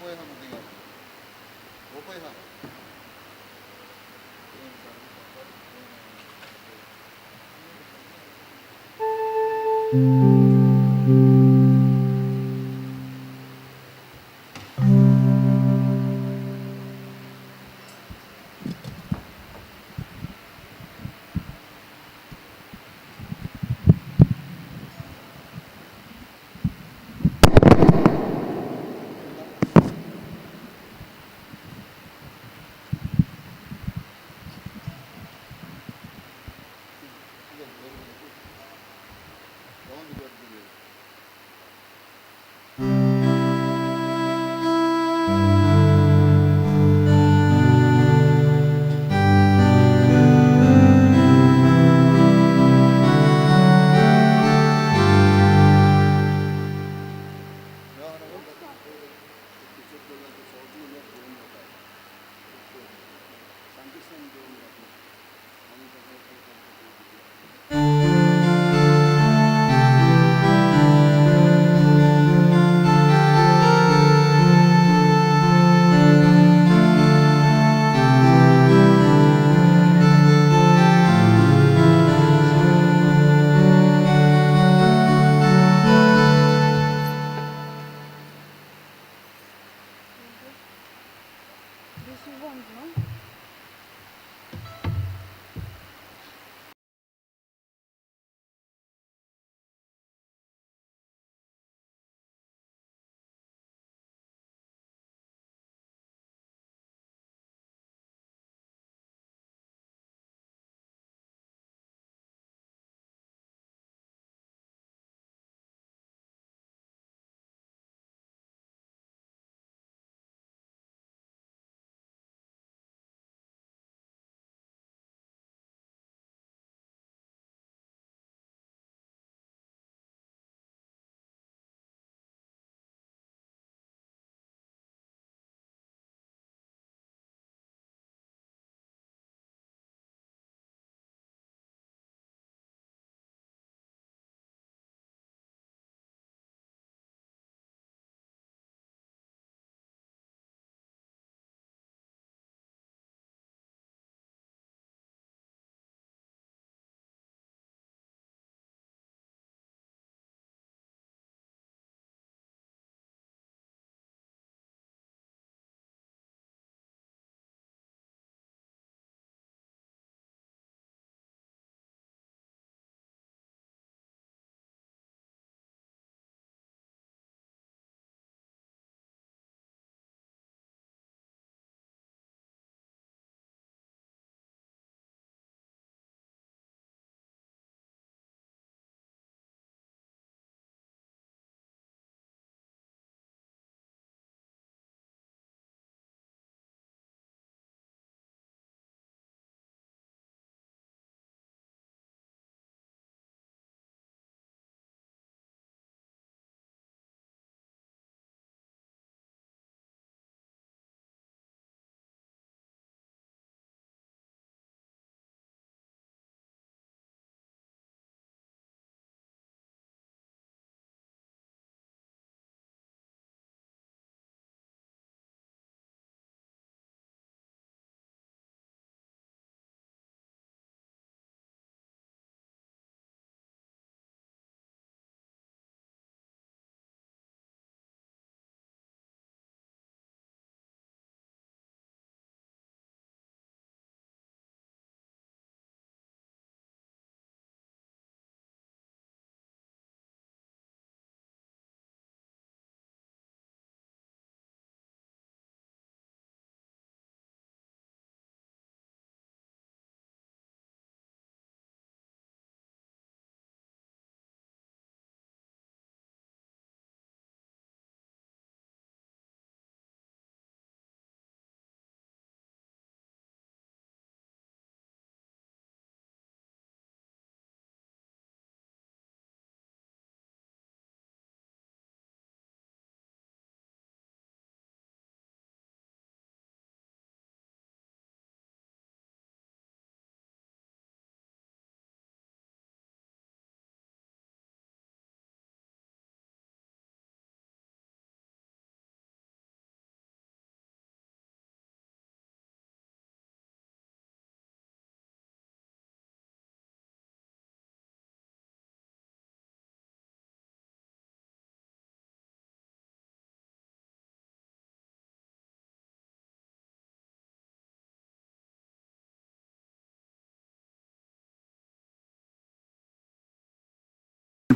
ओपय आहा मदीं ओपय आहा. బాగుంది. आनी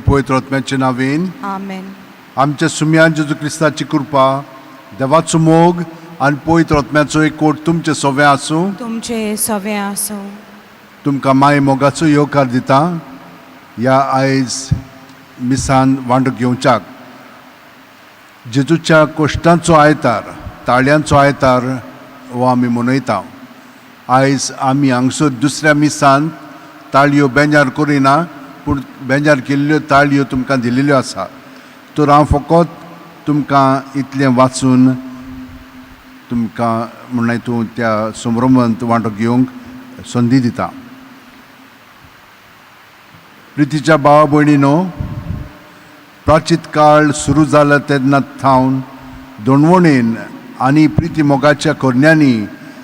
पवित्र आत्म्याच्या नावेन. आमेन. आमच्या सुम्यान जेजू क्रिस्ताची कृपा, देवाचो मोग आनी पवित्र आत्म्याचो एकवट तुमचे सगळें आसूं. तुमचे सवे आसूं. तुमकां माय मोगाचो येवकार दिता ह्या आयज मिसान वांटो घेवच्याक. जेजूच्या कोश्टांचो आयतार, ताळयांचो आयतार हो आमी मनयता. आयज आमी हांगसर दुसऱ्या मिसान ताळयो बेंजार करिना, पूण बेंजार केल्ल्यो ताळयो तुमकां दिल्ल्यो आसा. तर हांव फकत तुमकां इतलें वाचून तुमकां म्हणल्यार तूं त्या संभ्रमांत वांटो घेवंक संदी दिता. प्रितीच्या भावा भयणीनो, प्राचीत काळ सुरू जाला तेन्ना थावन दोणवणेन आनी प्रिती मोगाच्या करण्यांनी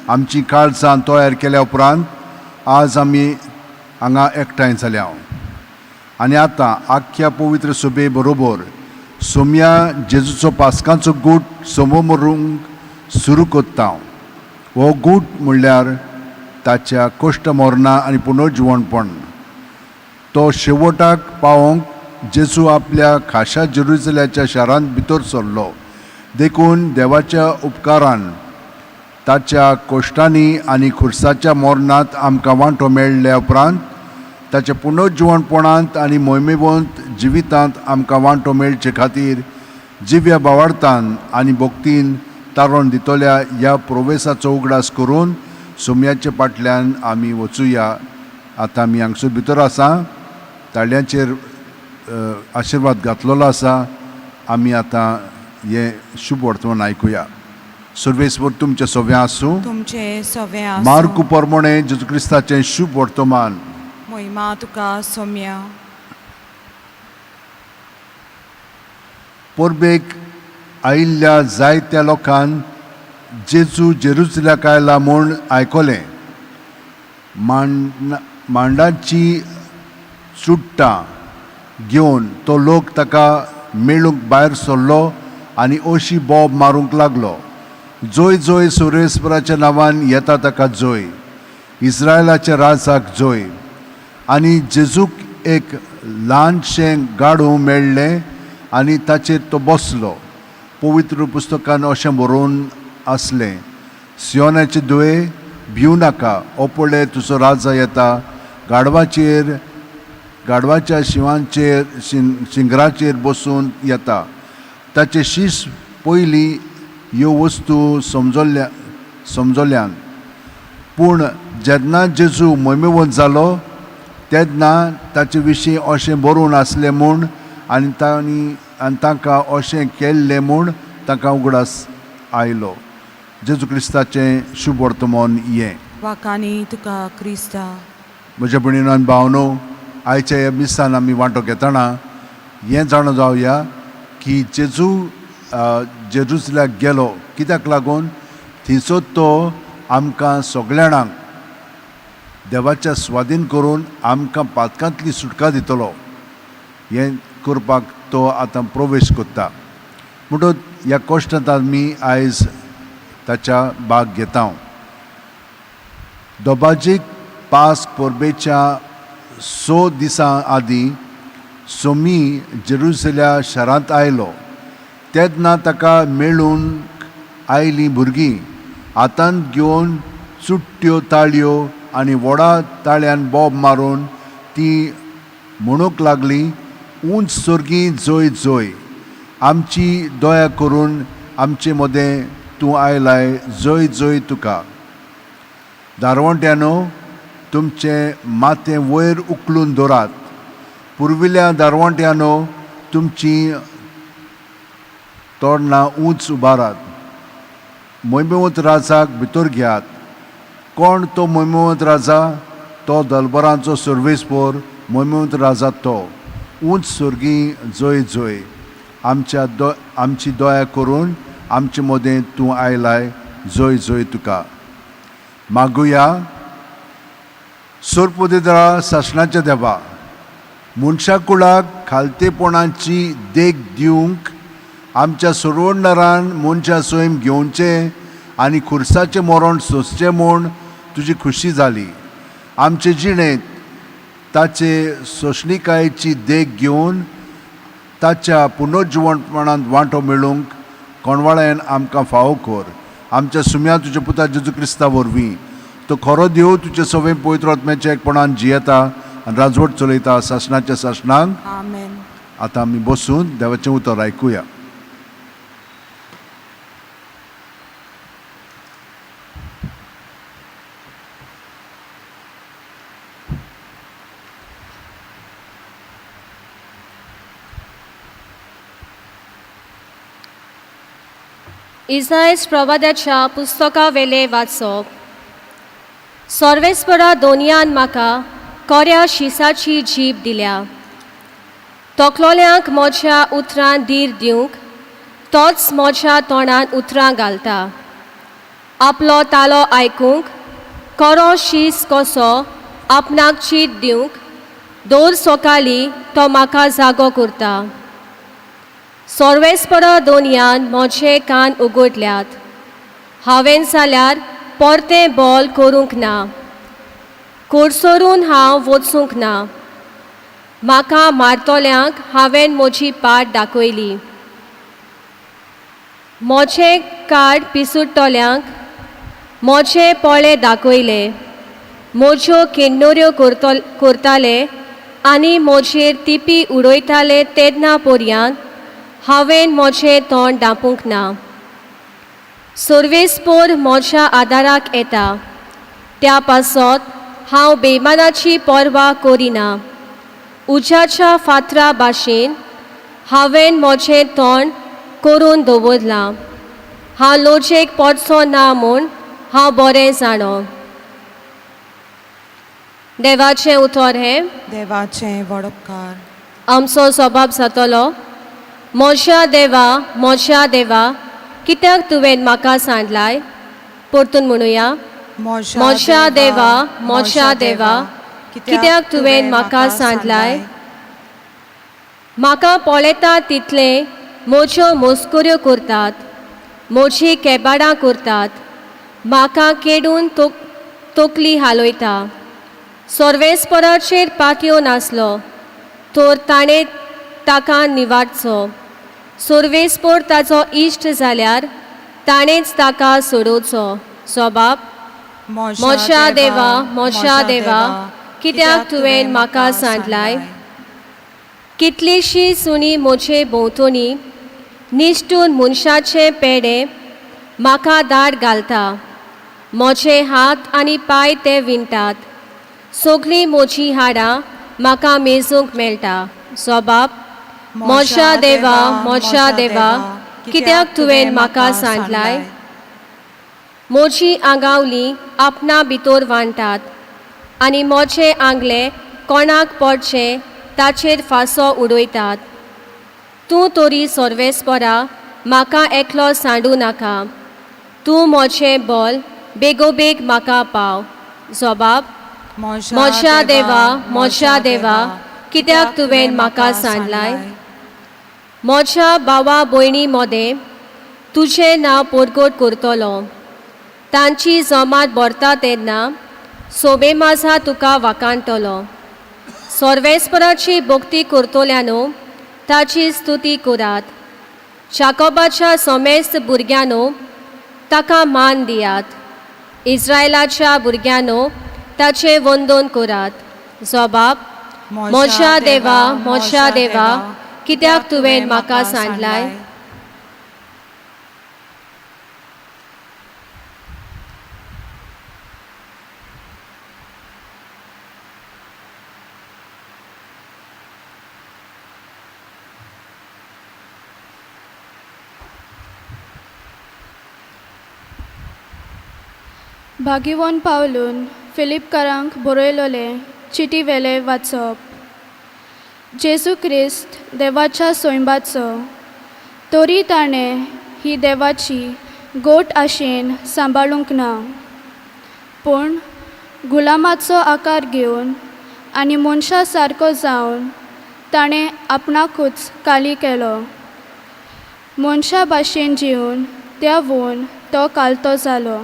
आमची काळजां तयार केल्या उपरांत आज आमी हांगा एकठांय जाल्या आनी आतां आख्ख्या पवित्र सभे बरोबर सोम्या जेजूचो पास्कांचो गूट समोमरूंक सुरू करता. हो गूट म्हणल्यार ताच्या कश्ट, मरणां आनी पुनर्जिवणपण. तो शेवटाक पावोवंक जेजू आपल्या खाशा जेरुजल्याच्या शारांत भितर सरलो. देखून देवाच्या उपकारान ताच्या कोश्टांनी आनी खुर्साच्या मरणांत आमकां वांटो मेळ्ळ्या उपरांत ताच्या पुनर्जिवणपणांत आनी मोहिमेवंत जिवितांत आमकां वांटो मेळचे खातीर जिव्या बावार्थान आनी भक्तीन तारण दितल्या ह्या प्रोवेसाचो उगडास करून सोम्याच्या फाटल्यान आमी वचुया. आतां आमी हांगसर भितर आसा, ताळयांचेर आशिर्वाद घातलेलो आसा. आमी आतां हें शुभ वर्तमान आयकुया. सर्वेस्पर तुमचें सगळें आसूं. तुमचे सवे आसूं. मार्कू परमणे जेजू क्रिस्ताचें शुभ वर्तमान. मोहिमा तुका सोम्या. परबेक आयिल्ल्या जायत्या लोकान जेजू जेरुजल्याक आयला म्हूण आयकलें. मांडाची चुडटां घेवन तो लोक ताका मेळूंक भायर सरलो आनी अशी बोब मारूंक लागलो, "जोय जोय, सुरेश्वराच्या नांवान येता ताका जोय, इस्रायलाच्या राजाक जोय." आनी जेजूक एक ल्हानशें गाडू मेळ्ळें आनी ताचेर तो बसलो. पवित्र पुस्तकान अशें बरोवन आसलें, "सियोनाचे दुये, भिवू नाका. हो पळय, तुजो राजा येता, गाडवाचेर, गाडवाच्या शिंवाचेर शिंगराचेर बसून येता." ताचे शीस पयलीं ह्यो वस्तू समजल्यान, पूण जेन्ना जेजू मोहिमेवंत जालो तेन्ना ताचे विशीं अशें बरोवन आसलें म्हूण आनी तांणी आनी तांकां अशें केल्लें म्हूण तांकां उगडास आयलो. जेजू क्रिस्ताचें शुभ वर्तमान हें. वाकानी तुका क्रिस्ता. म्हज्या भयणीनो आनी भावनो, आयच्या ह्या मिसान आमी वांटो घेतना हें जाणा जावया की जेजू जेरुजल्याक गेलो कित्याक लागून? थंयसर तो आमकां सगळ्या जाणांक देवाच्या स्वाधीन करून आमकां पातकांतली सुटका दितलो. हें करपाक तो आतां प्रवेश करता. म्हणटच ह्या कश्टांत आमी आयज ताच्या भाग घेता. दोबाजीक पास परबेच्या 6 दिसां आदीं सोमी जेरुजल्या शारांत आयलो. तेन्ना ताका मेळून आयलीं भुरगीं हातांत घेवन चुट्ट्यो, ताळयो आनी व्हडा ताळ्यान बोब मारून ती म्हणूंक लागली, "उंच सर्गी जोय जोय, आमची दया करून आमचे मदें तूं आयलाय, जोय जोय तुका. दारवंट्यानो, तुमचें माथें वयर उखलून दवरात. पुर्विल्ल्या दारवंट्यानो, तुमची तोरणां उंच उबारात. मोहिमेवंत राजाक भितर घेयात. कोण तो मोहिमेवंत राजा? तो दलबरांचो सर्वेस्पोर, मोहिमेवंत राजा तो. उंच सर्गी जोय जोय, आमच्या दो आमची दया करून आमचे मदें तूं आयलाय, जोय जोय तुका." मागुया. सोरपुदेदरा सासणाच्या देवा, मनशाकुळाक खालतेपणाची देख दिवंक आमच्या सोडवणदारान मनशा सैम घेवचें आनी खुर्साचें मरण सोंसचें म्हूण तुजी खुशी जाली. आमचे जिणेंत ताचे सोंसणिकायेची देख घेवन ताच्या पुनर्जिवणपणांत वांटो मेळूंक कोणवाळ्यान आमकां फावो कर आमच्या सुम्या तुज्या पुता जेजू क्रिस्ता वरवीं तो खरो देव तुजे सगळें पवित्र आत्म्याच्या एकपणान जियेता आनी राजवट चलयता सासणाच्या सासणांक. आमेन. आतां आमी बसून देवाचें उतर आयकुया. इसायस प्रवादाच्या पुस्तकावेले वाचप. सर्वेस्परा दोनयान म्हाका कोऱ्या शिसाची जीब दिल्या. तोखलोल्यांक म्हज्या उतरान धीर दिवंक तोच म्हज्या तोंडान उतरां घालता. आपलो तालो आयकूंक कोरो शीस कसो आपणाक चीत दिवंक दर सकाळीं तो म्हाका जागो करता. सर्वेस्परा दोनयान म्हजे कान उगडल्यात. हांवें जाल्यार परतें बोल करूंक ना. कोडसरून हांव वचूंक ना. म्हाका मारतल्यांक हांवें म्हजी पाट दाखयली. म्हजें कार्ड पिसुडटल्यांक म्हजे पोळे दाखयले. म्हज्यो किन्नऱ्यो करताले आनी म्हजेर तिपी उडयताले तेन्ना पर्यंत हांवें म्हजें तोंड धांपूंक ना. सर्वेस्पोर म्हज्या आदाराक येता. त्या पासत हांव बेमानाची पर्वा करिना. उज्याच्या फातरा भाशेन हांवें म्हजें तोंड करून दवरलां. हांव लोजेक पडचो ना म्हूण हांव बरें जाणो. देवाचें उतर हें. देवाचें वडपकार. आमचो स्वभाव जातलो. म्हज्या देवा म्हज्या देवा कित्याक तुवें म्हाका सांडलाय? परतून म्हणुया. म्हज्या देवा म्हज्या देवा कित्याक तुवें म्हाका सांडलाय? म्हाका पळयता तितलें म्हज्यो मस्कऱ्यो करतात. म्हजी केबाडां करतात. म्हाका केडून तकली हालयता. सर्वेस्पराचेर पातयो नासलो तर ताणें ताका निवारचो. सर्वेस्पोर ताचो इश्ट जाल्यार ताणेंच ताका सोडोवचो. स्वभाव. म्हज्या देवा म्हज्या देवा कित्याक तुवें म्हाका सांडलाय? कितलीशी सुणी म्हजे भोंवतणी निश्ठून मनशाचें पेडे म्हाका दाड घालता. म्हजे हात आनी पांय ते विणटात. सगळीं म्हजीं हाडां म्हाका मेजूंक मेळटा. स्वभाव. म्हज्या देवा म्हज्या देवा कित्याक तुवें म्हाका सांडलाय? म्हजी आंगावली आपणा भितर वांटात आनी म्हजे आंगले कोणाक पडचें ताचेर फांसो उडयतात. तूं तरी सर्वेस्परा म्हाका एकलो सांडूं नाका. तूं म्हजें बल बेगोबेग म्हाका पाव. जबाब. म्हज्या देवा म्हज्या देवा कित्याक तुवें म्हाका सांडलाय? म्हज्या भावा भयणी मदें तुजें नांव परगट करतलो. तांची जमात भरता तेन्ना सोबे माझा तुका वाखाणटलो. सर्वेस्पराची भक्ती करतल्यानो ताची स्तुती करात. जाकोबाच्या समेस्त भुरग्यांनो ताका मान दियात. इस्रायलाच्या भुरग्यांनो ताचें वंदन करात. जबाब. म्हज्या देवा म्हज्या देवा कित्याक तुवें म्हाका सांडलाय? भागीवन पावलून फिलिपकारांक बरयलोले चिटी वेले वाचप. जेजू क्रिस्त देवाच्या सोंयबाचो तरी ताणें ही देवाची गोट आशेन सांबाळूंक ना, पूण गुलामाचो आकार घेवन आनी मनशा सारको जावन ताणें आपणाकूच काली केलो. मनशा भाशेन जिवन त्या वोन तो कालतो जालो.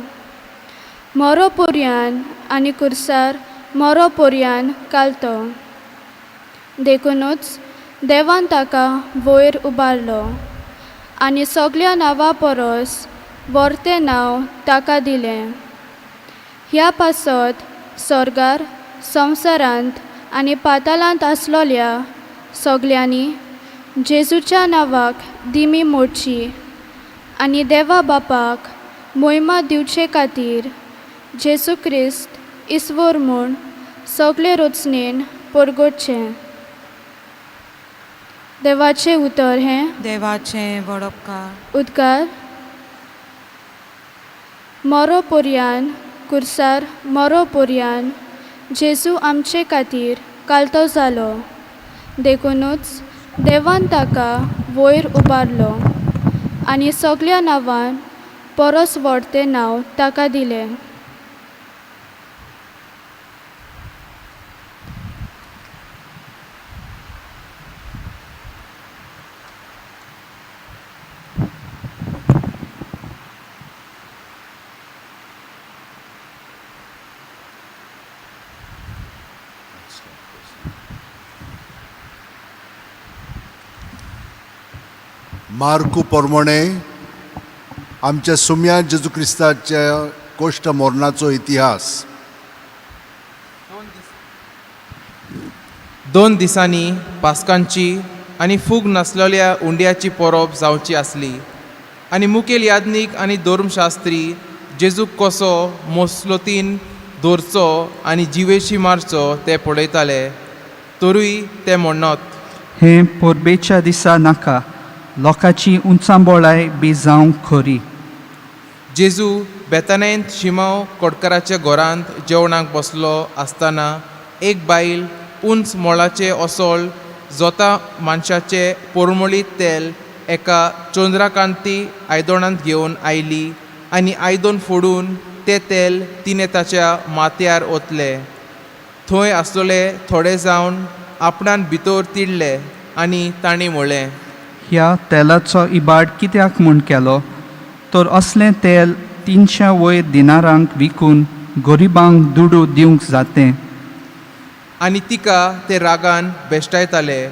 मोरो पोरयान आनी कुर्सार मोरो पोरयान कालतो. देखुनूच देवान ताका वयर उबारलो आनी सगळ्या नांवा परस व्हरतें नांव ताका दिलें. ह्या पासत सोर्गार, संवसारांत आनी पातालांत आसलोल्या सगल्यांनी जेजूच्या नांवाक दिमी मोडची आनी देवा बापाक मोहिमा दिवचे खातीर जेजू क्रिस्त इस्वोर म्हूण सगळे रचनेन परगटचें. देवाचें उतर हें. देवाचें वडपकार. उद्गार. मोरो पोरयान कुर्सार मोरो पोरयान जेजू आमचे खातीर कालतो जालो, देखुनूच देवान ताका वयर उबारलो आनी सगल्या नांवान परस व्हडतें नांव ताका दिलें. मार्कू पोरमोणे आमच्या सुम्या जेजू क्रिस्ताच्या कोश्ट मोरणाचो इतिहास. 2 दिसांनी पास्कांची आनी फूग नासलेल्या उंड्याची परब जावची आसली आनी मुखेल याज्ञीक आनी धर्मशास्त्री जेजूक कसो मोसलोतीन धरचो आनी जिवेशी मारचो ते पळयताले, तरूय ते म्हणत, हें परबेच्या दिसा नाका, लोकांची उंचांबोळाय बी जावंक खरी. जेजू बेतानेंत शिमांव कोटकाराच्या घरांत जेवणाक बसलो आसतना एक बायल उंच मोळाचें असोळ जोता मानशाचें पोरमोळीत तेल एका चंद्रकांती आयदणांत घेवन आयली आनी आयदन फोडून तें तेल तिणें ताच्या माथ्यार ओतलें. थंय आसलेले थोडे जावन आपणान भितर तिडले आनी तांणी म्हणलें, ह्या तेलाचो इबाड कित्याक म्हूण केलो? तर असलें तेल 300 वयर दिनारांक विकून गरिबांक दुडू दिवंक जातें. आनी तिका ते रागान बेश्टायताले.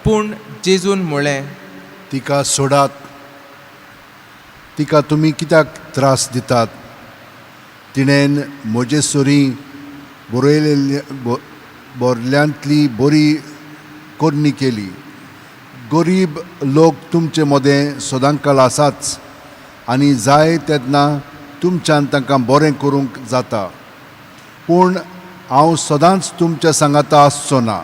पूण जेजून म्हणलें, तिका सोडात, तिका तुमी कित्याक त्रास दितात? तिणेन म्हजे सरी बरयलेल्या बोरल्यांतली बरी करणी केली. गरीब लोक तुमचे मदें सदांकाळ आसाच आनी जाय तेन्ना तुमच्यान तांकां बरें करूंक जाता, पूण हांव सदांच तुमच्या सांगाता आसचो ना.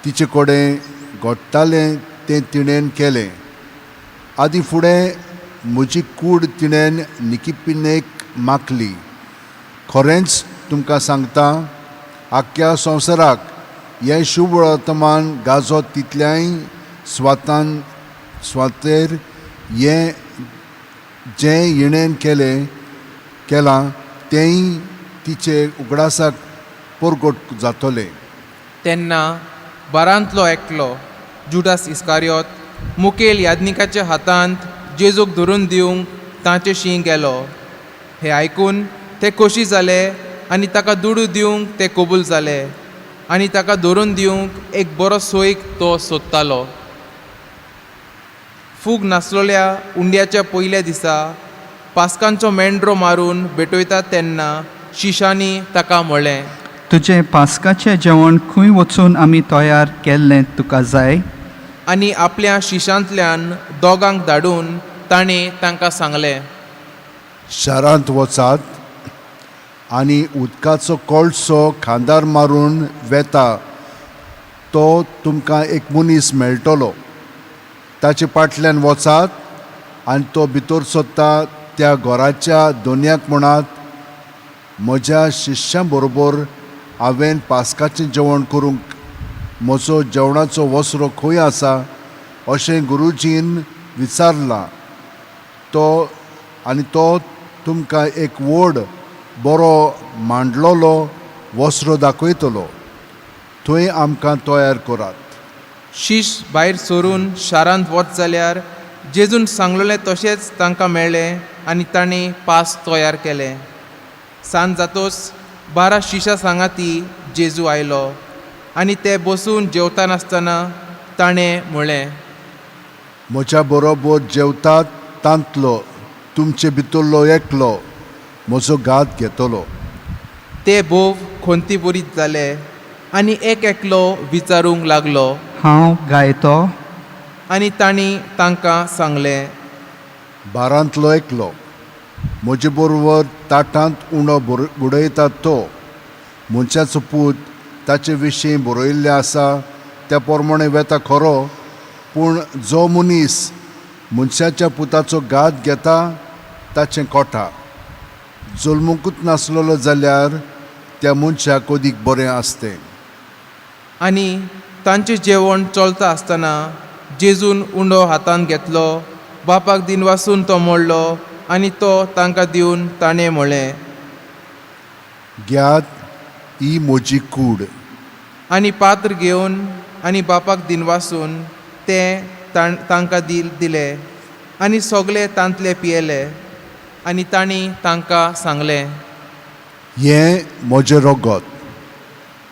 तिचे कडेन घडटालें तें तिणेन केलें. आदी फुडें म्हजी कूड तिणेन निकिपिनेक माखली. खरेंच तुमकां सांगता, आख्ख्या संवसाराक हें शुभवर्तमान गाजत तितल्याय स्वातान स्वातेर हें जें हिणेन केलां तेंय तिचे उगडासाक परगट जातलें. तेन्ना बारांतलो एकलो जुडास इस्कारियोत मुखेल याज्ञिकाच्या हातांत जेजूक धरून दिवंक तांचेशी गेलो. हें आयकून ते खोशी जाले आनी ताका दुडू दिवंक ते कबूल जाले आनी ताका धरून दिवंक एक बरो सोयीक तो सोदतालो. फूग नासलेल्या उंड्याच्या पयल्या दिसा पास्कांचो मेंढरो मारून भेटयता तेन्ना शिशांनी ताका म्हणलें, तुजें पास्काचें जेवण खंय वचून आमी तयार केल्लें तुका जाय? आनी आपल्या शिशांतल्यान दोगांक धाडून ताणें तांकां सांगलें, शारांत वचात आनी उदकाचो कळसो खांदार मारून वेता तो तुमकां एक मनीस मेळटलो. ताचे फाटल्यान वचात आनी तो भितर सोदता त्या घराच्या दोनयाक म्हणात, म्हज्या शिश्यां बरोबर हांवें पास्काचें जेवण करूंक म्हजो जेवणाचो वसरो खंय आसा अशें गुरुजीन विचारलां. तो आनी तो तुमकां एक व्हड बरो मांडलेलो वसरो दाखयतलो, थंय आमकां तयार करात. शीश भायर सरून शारांत वच जाल्यार जेजून सांगलेलें तशेंच तांकां मेळ्ळें आनी तांणी पास तयार केलें. सांज जातोच 12 शिशां सांगाती जेजू आयलो आनी ते बसून जेवतानासतना ताणें म्हळें, म्हज्या बरोबर जेवतात तांतलो तुमचे भितरलो एकलो म्हजो घात घेतलो. ते भोव खंतीपुरीत जाले आनी एक एकलो विचारूंक लागलो, हांव गायतो? आनी तांणी तांकां सांगलें, बारांतलो एकलो म्हजे बरोबर ताटांत उंडो बुडयता तो मनशाचो पूत ताचे विशीं बरयल्लें आसा त्या प्रमाणें वेता खरो, पूण जो मनीस मनशाच्या पुताचो घात घेता ताचें कोटा. जल्मुकूच नासलेलो जाल्यार त्या मनशाक अदीक बरें आसतें. आनी तांचें जेवण चलता आसतना जेजून उंडो हातांत घेतलो, बापाक दिनवासून तो मोडलो आनी तो तांकां दिवन ताणें म्हळें, घेयात, ही म्हजी कूड. आनी पात्र घेवन आनी बापाक दिनवासून तें तांकां दिलें आनी सगळे तांतले पियेले. आनी तांणी तांकां सांगलें, हें म्हजें रगत,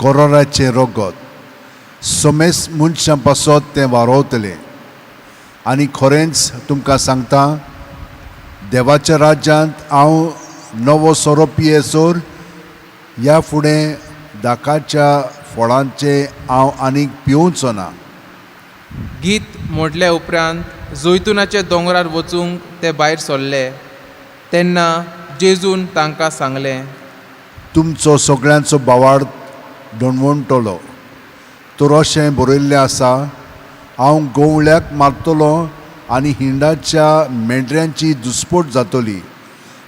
कोरोराचें रगत, समेस्त मनशां पासत तें वारोवतलें. आनी खरेंच तुमकां सांगता, देवाच्या राज्यांत हांव नवो सोरो पियेसर ह्या फुडें दाकाच्या फळांचें हांव आनीक पिवचो ना. गीत मोडल्या उपरांत जैतुनाच्या दोंगरार वचूंक ते भायर सरले. तेन्ना जेजून तांकां सांगलें, तुमचो सगळ्यांचो बावाड दणवणटलो. तर अशें बरयल्लें आसा, हांव गवळ्याक मारतलो आनी हिंडाच्या मेंढऱ्यांची दुस्पोट जातली,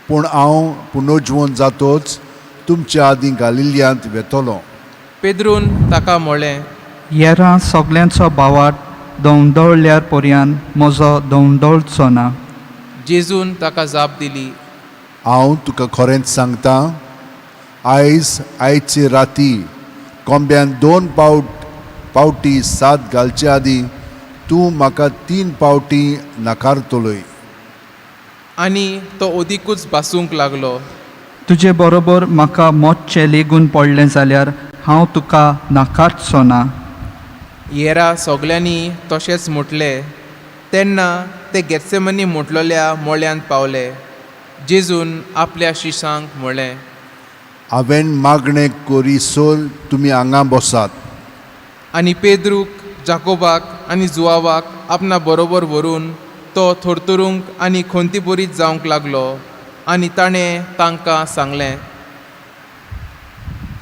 पूण हांव पुनर्जिवन जातोच तुमच्या आदीं गालिल्यांत वेतलो. पेद्रून ताका म्हळें, येरां सगल्यांचो भावार्थ दवदळल्यार पर्यान म्हजो दवदळचो ना. जेजून ताका जाप दिली, हांव तुका खरेंच सांगता, आयज आयचे राती कोंब्यान 2 पावटी सात घालचे आदीं तूं म्हाका 3 पावटी नाकारतलोय. आनी तो अदिकूच भासूंक लागलो. तुजे बरोबर म्हाका मोतचें लेगून पडलें जाल्यार हांव तुका नाकारचो ना. येरा सगल्यांनी तशेंच म्हटलें. तेन्ना ते गेत्सेमनी म्हटलेल्या मळ्यांत पावले. जेजून आपल्या शिशांक म्हळें, हांवें मागणें करीसर तुमी हांगा बसात. आनी पेद्रूक, जाकोबाक आनी जुवावाक आपणा बरोबर व्हरून तो थरथरूंक आनी खंतीबरीत जावंक लागलो. आनी ताणें तांकां सांगलें,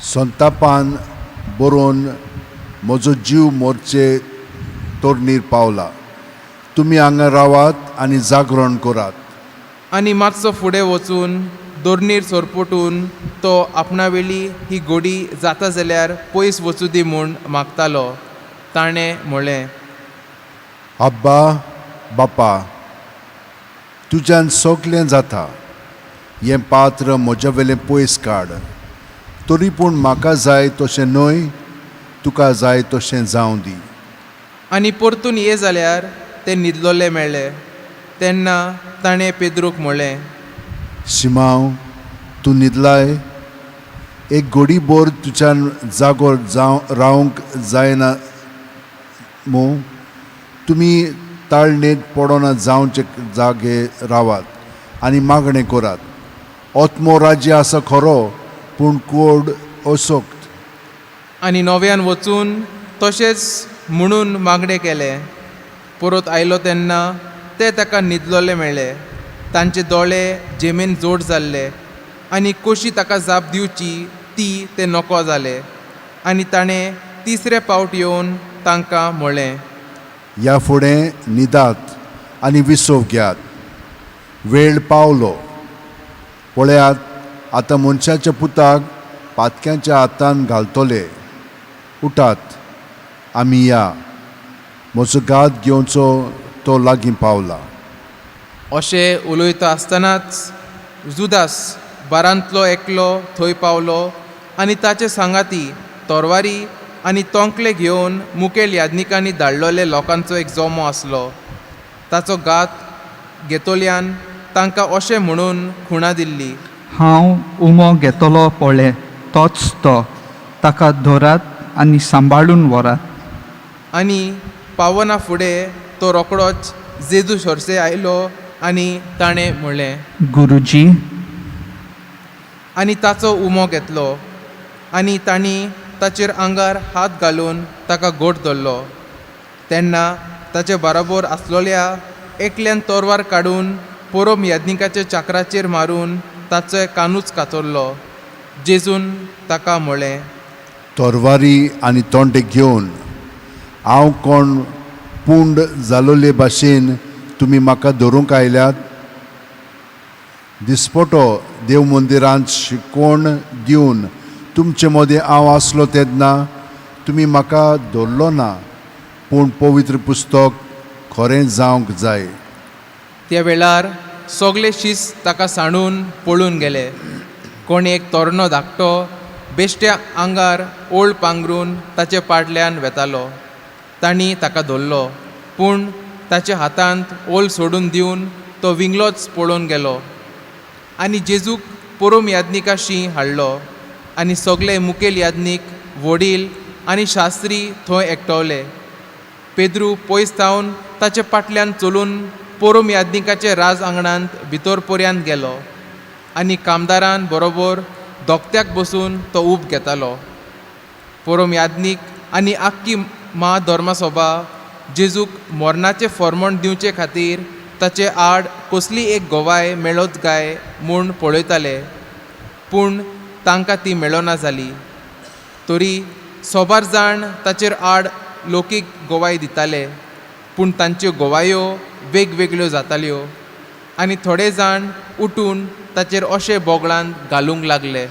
संतापान बरोवन म्हजो जीव मोरचे तोरणीर पावला. तुमी हांगा रावात आनी जागरण करात. आनी मातसो फुडें वचून दोरणीर सरपटून तो आपणावेली ही गोडी जाता जाल्यार पयस वचूं दी म्हूण मागतालो. ताणें म्हळें, आब्बा बापा, तुज्यान सगलें जाता, हें पात्र म्हज्या वेलें पयस काड, तरी पूण म्हाका जाय तशें न्हय, तुका जाय तशें जावं दी. आनी परतून ये जाल्यार ते न्हिदलोले मेळ्ळे. तेन्ना ताणें पेद्रूक म्हळें, शिमांव, तूं न्हिदलाय? एक घोडी भर तुज्यान जागो जावं रावंक जायना मू? तुमी ताळणेंत पडना जावचे जागे रावात आनी मागणें करात. आत्मो राज्य आसा खरो, पूण कोड असोक्त. आनी नव्यान वचून तशेंच म्हणून मागणें केलें. परत आयलो तेन्ना ते ताका न्हिदलोले मेळ्ळे. तांचे दोळे जेमेन जोड जाल्ले आनी कशी ताका जाप दिवची ती ते नको जाले. आनी ताणें तिसरे पावट येवन तांकां म्हळें, ह्या फुडें न्हिदात आनी विसव घेयात. वेळ पावलो. पळयात, आतां मनशाच्या पुताक पातक्यांच्या हातान घालतले. उठात, आमी या. म्हजो घात घेवचो तो लागीं पावला. अशें उलयता आसतनाच जुदास बारांतलो एकलो थंय पावलो आनी ताचे सांगाती तरवारी आनी तोंकले घेवन मुखेल याज्ञिकांनी धाडलेले लोकांचो एक जमो आसलो. ताचो घात घेतल्यान तांकां अशें म्हणून खुणा दिल्ली, हांव उमो घेतलो पळय तोच तो, ताका धरात आनी सांबाळून व्हरात. आनी पावना फुडें तो रोकडोच जेजू सोरसे आयलो आनी ताणें म्हणलें, गुरुजी. आनी ताचो उमो घेतलो आनी तांणी ताचेर आंगार हात घालून ताका घट धरलो. तेन्ना ताचे बराबर आसलोल्या एकल्यान तोरवार काडून पोरोम याज्ञिकाच्या चाकराचेर मारून ताचो कानूच कातरलो. जेजून ताका म्हळें, तोरवारी आनी तोंडे घेवन हांव कोण पूंड जालोले भाशेन तुमी म्हाका धरूंक आयल्यात. दिसपटो देव मंदिरांत शिकवण दिवन तुमचे मदें हांव आसलो तेन्ना तुमी म्हाका धरलो ना, पूण पवित्र पुस्तक खरें जावंक जाय. त्या वेळार सगळे शीस ताका सांडून पळून गेले. कोण एक तोरणो धाकटो बेश्ट्या आंगार ओळ पांगरून ताचे पाडल्यान वेतालो. तांणी ताका धरलो, पूण ताच्या हातांत ओल सोडून दिवन तो विंगलोच पळोवन गेलो. आनी जेजूक पोरोम याज्ञिकाशी हाडलो आनी सगळे मुखेल याज्ञीक, वडील आनी शास्त्री थंय एकटवले. पेद्रू पयस थावन ताचे फाटल्यान चलून पोरोम याज्ञिकाचे राज आंगणांत भितर पर्यांत गेलो आनी कामदारान बरोबर दोकत्याक बसून तो ऊब घेतालो. पोरोम याज्ञीक आनी आख्खी म्हाधर्मसभा जेजूक मरणाचें फॉर्मण दिवचे खातीर ताचे आड कसली एक गवाय मेळत काय म्हूण पळयताले, पूण तांकां ती मेळना जाली. तरी सोबार जाण ताचेर आड लोकीक गवाय दिताले, पूण तांच्यो गवायो वेगवेगळ्यो जाताल्यो आनी थोडे जाण उठून ताचेर अशे बोगळान घालूंक लागले.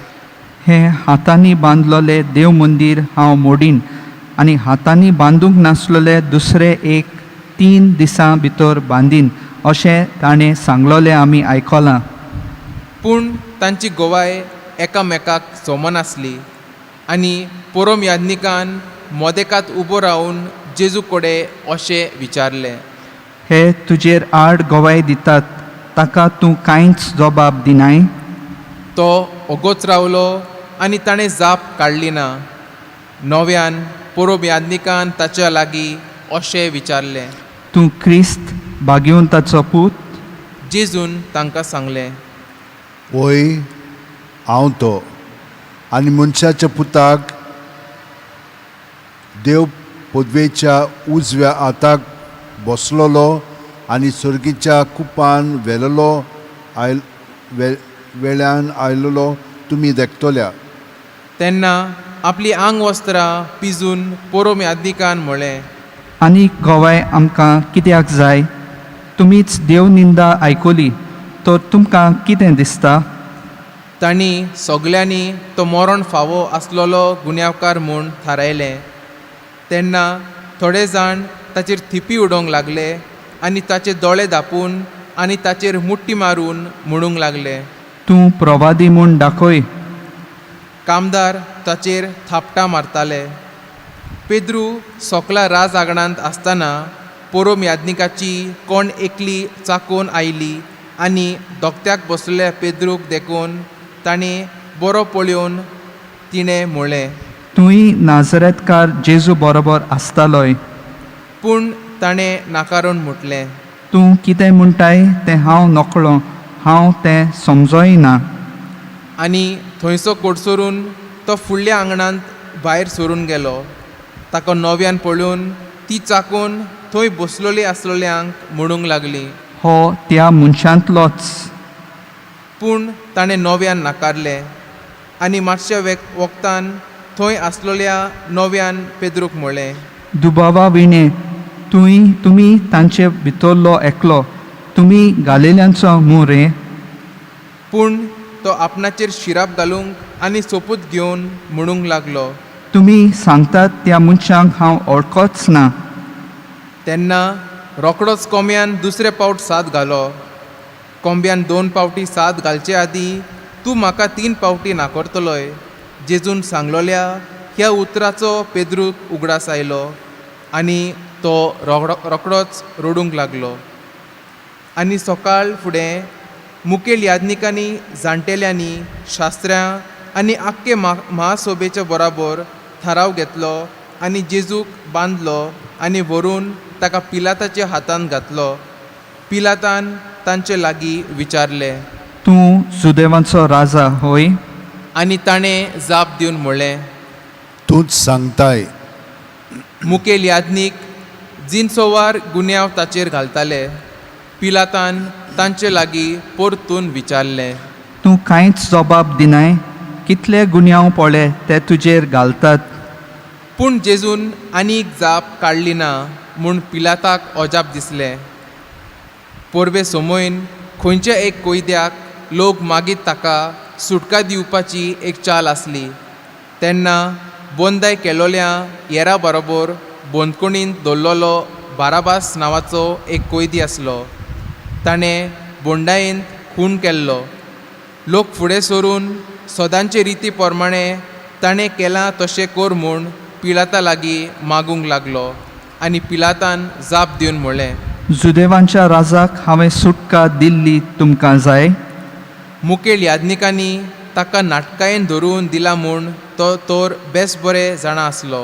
हें हातांनी बांदलोलें देव मंदीर हांव मोडीन आनी हातांनी बांदूंक नासलोलें दुसरें एक 3 दिसां भितर बांदीन अशें ताणें सांगलोलें आमी आयकलां. पूण तांची गवाय एकामेकाक सोमनासली आनी पोरोम याज्ञिकान मोदेकात उबो रावन जेजू कडेन अशें विचारलें, हे तुजेर आड गवाय दितात ताका तूं कांयच जबाब दिनाय? तो ओगोच रावलो आनी ताणें जाप काडली ना. नव्यान पोरोब याज्ञिकान ताच्या लागीं अशें विचारलें, तूं क्रिस्त भाग्यवंताचो पूत? जेजून तांकां सांगलें, वय, हांव तो, आनी मनशाच्या पुताक देव पदवेच्या उजव्या हाताक बसलोलो आनी सर्गीच्या कुपान वेलेलो आयल वे वेल्यान आयलेलो तुमी देखतल्या. तेन्ना आपली आंगवस्त्रां पिजून पोरोब याज्ञिकान म्हळें, आनी गवाय आमकां कित्याक जाय? तुमीच देवनिंदा आयकली तर तुमकां कितें दिसता? तांणी सगल्यांनी तो मरण फावो आसलेलो गुन्यांवकार म्हूण थारायलें. तेन्ना थोडे जाण ताचेर थिपी उडोवंक लागले आनी ताचे दोळे धांपून आनी ताचेर मुठी मारून म्हणूंक लागले, तूं प्रवादी म्हूण दाखय. कामदार ताचेर थापटां मारताले. पेद्रू सोकला राज आंगणांत आसतना पोरोम याज्ञिकाची कोण एकली चाकोवन आयली आनी दोकत्याक बसलेल्या पेद्रूक देखून ताणें बरो पळोवन तिणें म्हळें, तूंय नाजरेतकार जेजू बरोबर आसतालोय. पूण ताणें नाकारून म्हटलें, तूं कितें म्हणटाय तें हांव नकळो, हांव तें समजोय ना. आनी थंयसो कोडसरून तो फुडल्या आंगणांत भायर सरून गेलो. ताका नव्यान पळोवन ती चाकून थंय बसलोली आसलोल्यांक म्हणूंक लागली, हो त्या मनशांतलोच. पूण ताणें नव्यान नाकारलें आनी मातश्या वखदान थंय आसलोल्या नव्यान पेद्रूक म्हळें, दुबावा विणें तूंय तुमी तांचे भितरलो एकलो, तुमी घालेल्यांचो मू रे? पूण तो आपणाचेर शिराप घालूंक आनी सोपूत घेवन म्हणूंक लागलो, तुमी सांगतात त्या मनशांक हांव वळखच ना. तेन्ना रोकडोच कोंब्यान दुसरे पावट साद घालो. कोंब्यान 2 पावटी साद घालचे आदीं तूं म्हाका 3 पावटी नाकारतलोय जेजून सांगलोल्या ह्या उतराचो पेद्रूक उगडास आयलो आनी तो रोकडोच रडूंक लागलो. आनी सकाळ फुडें मुखेल याज्ञिकांनी, जाणटेल्यांनी, शास्त्र्यां आनी आख्खे महासभेच्या बराबर थाराव घेतलो आनी जेजूक बांदलो आनी व्हरून ताका पिलाताच्या हातांत घातलो. पिलातान तांचे लागीं विचारलें, तूं जुदेवांचो राजा होय? आनी ताणें जाप दिवन म्हणलें, तूंच सांगताय. मुखेल याज्ञीक जिनसोवार गुन्यांव ताचेर घालताले. पिलातान तांचे लागीं परतून विचारलें, तूं कांयच जबाब दिनाय? कितले गुन्यांव पळय ते तुजेर घालतात. पूण जेजून आनीक जाप काडली ना म्हूण पिलाताक अजाप दिसलें. परबे समयन खंयच्या एक कोयद्याक लोक मागीर ताका सुटका दिवपाची एक चाल आसली. तेन्ना बोंदाय केलोल्या येरा बरोबर बंदखणींत दवरलेलो बाराबास नांवाचो एक कोयदी आसलो. ताणें बोंडायेंत खून केल्लो. लोक फुडें सरून सदांचे रिती प्रमाणें ताणें केलां तशें कर म्हूण पिलाता लागीं मागूंक लागलो आनी पिलातान जाप दिवन म्हणलें, जुदेवांच्या राजाक हांवें सुटका दिल्ली तुमकां जाय? मुखेल याज्ञिकांनी ताका नाटकायेन धरून दिला म्हूण तो तर बेस बरें जाणा आसलो.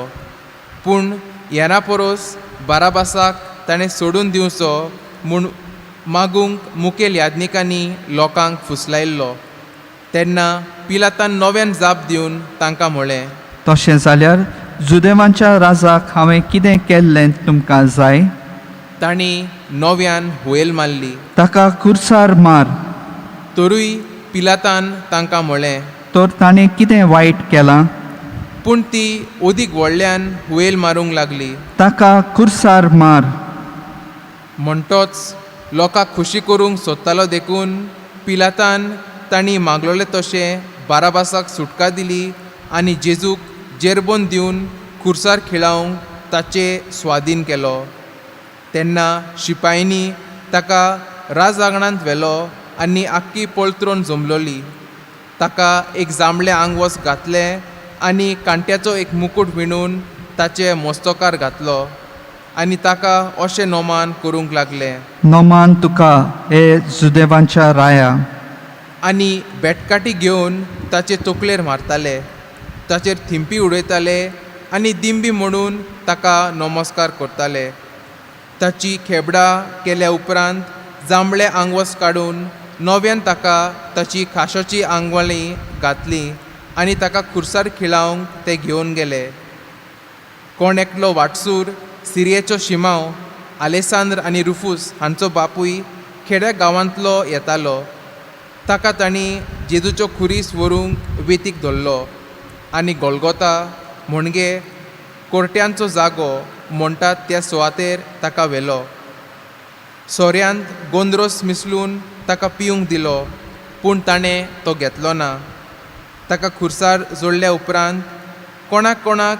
पूण येरा परस बाराबासाक ताणें सोडून दिवचो म्हूण मागूंक मुखेल याज्ञिकांनी लोकांक फुसलायल्लो. तेन्ना पिलातान नव्यान जाप दिवन तांकां म्हणलें, तशें जाल्यार जुदेवांच्या राजाक हांवें कितें केल्लें तुमकां जाय? तांणी नव्यान हुयेल मारली, ताका कुर्सार मार. तरूय पिलातान तांकां म्हणलें, तर ताणें कितें वायट केलां? पूण ती अदीक व्हडल्यान हुयेल मारूंक लागली, ताका कुर्सार मार. म्हणटोच लोकांक खुशी करूंक सोदतालो देखून पिलातान तांणी मागलोलें तशें बाराबासाक सुटका दिली आनी जेजूक जेरबोन दिवन खुर्सार खिळावंक ताचे स्वादीन केलो. तेन्ना शिपायनी ताका राजआंगणांत व्हेलो आनी आख्खी पळत्रोन जमलोली. ताका एक जांबळें आंगवस घातलें आनी कांट्याचो एक मुकूट विणून ताचे मस्तकार घातलो आनी ताका अशें नोमान करूंक लागले, नमान तुका हे जुदेवांच्या राया. आनी बेटकाटी घेवन ताचे तकलेर मारताले, ताचेर थिंपी उडयताले आनी दिंबी म्हणून ताका नमस्कार करताले. ताची खेबडां केल्या उपरांत जांबळें आंगवस काडून नव्यान ताका ताची खाशोची आंगवळी घातली आनी ताका खुर्सार खिळावंक ते घेवन गेले. कोण एकलो वाटसूर सिरियेचो शिमांव आलेसांद्र आनी रुफूस हांचो बापूय खेड्या गांवांतलो येतालो. ताका तांणी जेजूचो खुरीस व्हरूंक वेतीक धरलो आनी गोलगोता म्हणजे कोरट्यांचो जागो म्हणटात त्या सुवातेर ताका व्हेलो. सोऱ्यांत गोंद्रोस मिसळून ताका पिवंक दिलो, पूण ताणें तो घेतलो ना. ताका खुर्सार जोडल्या उपरांत कोणाक कोणाक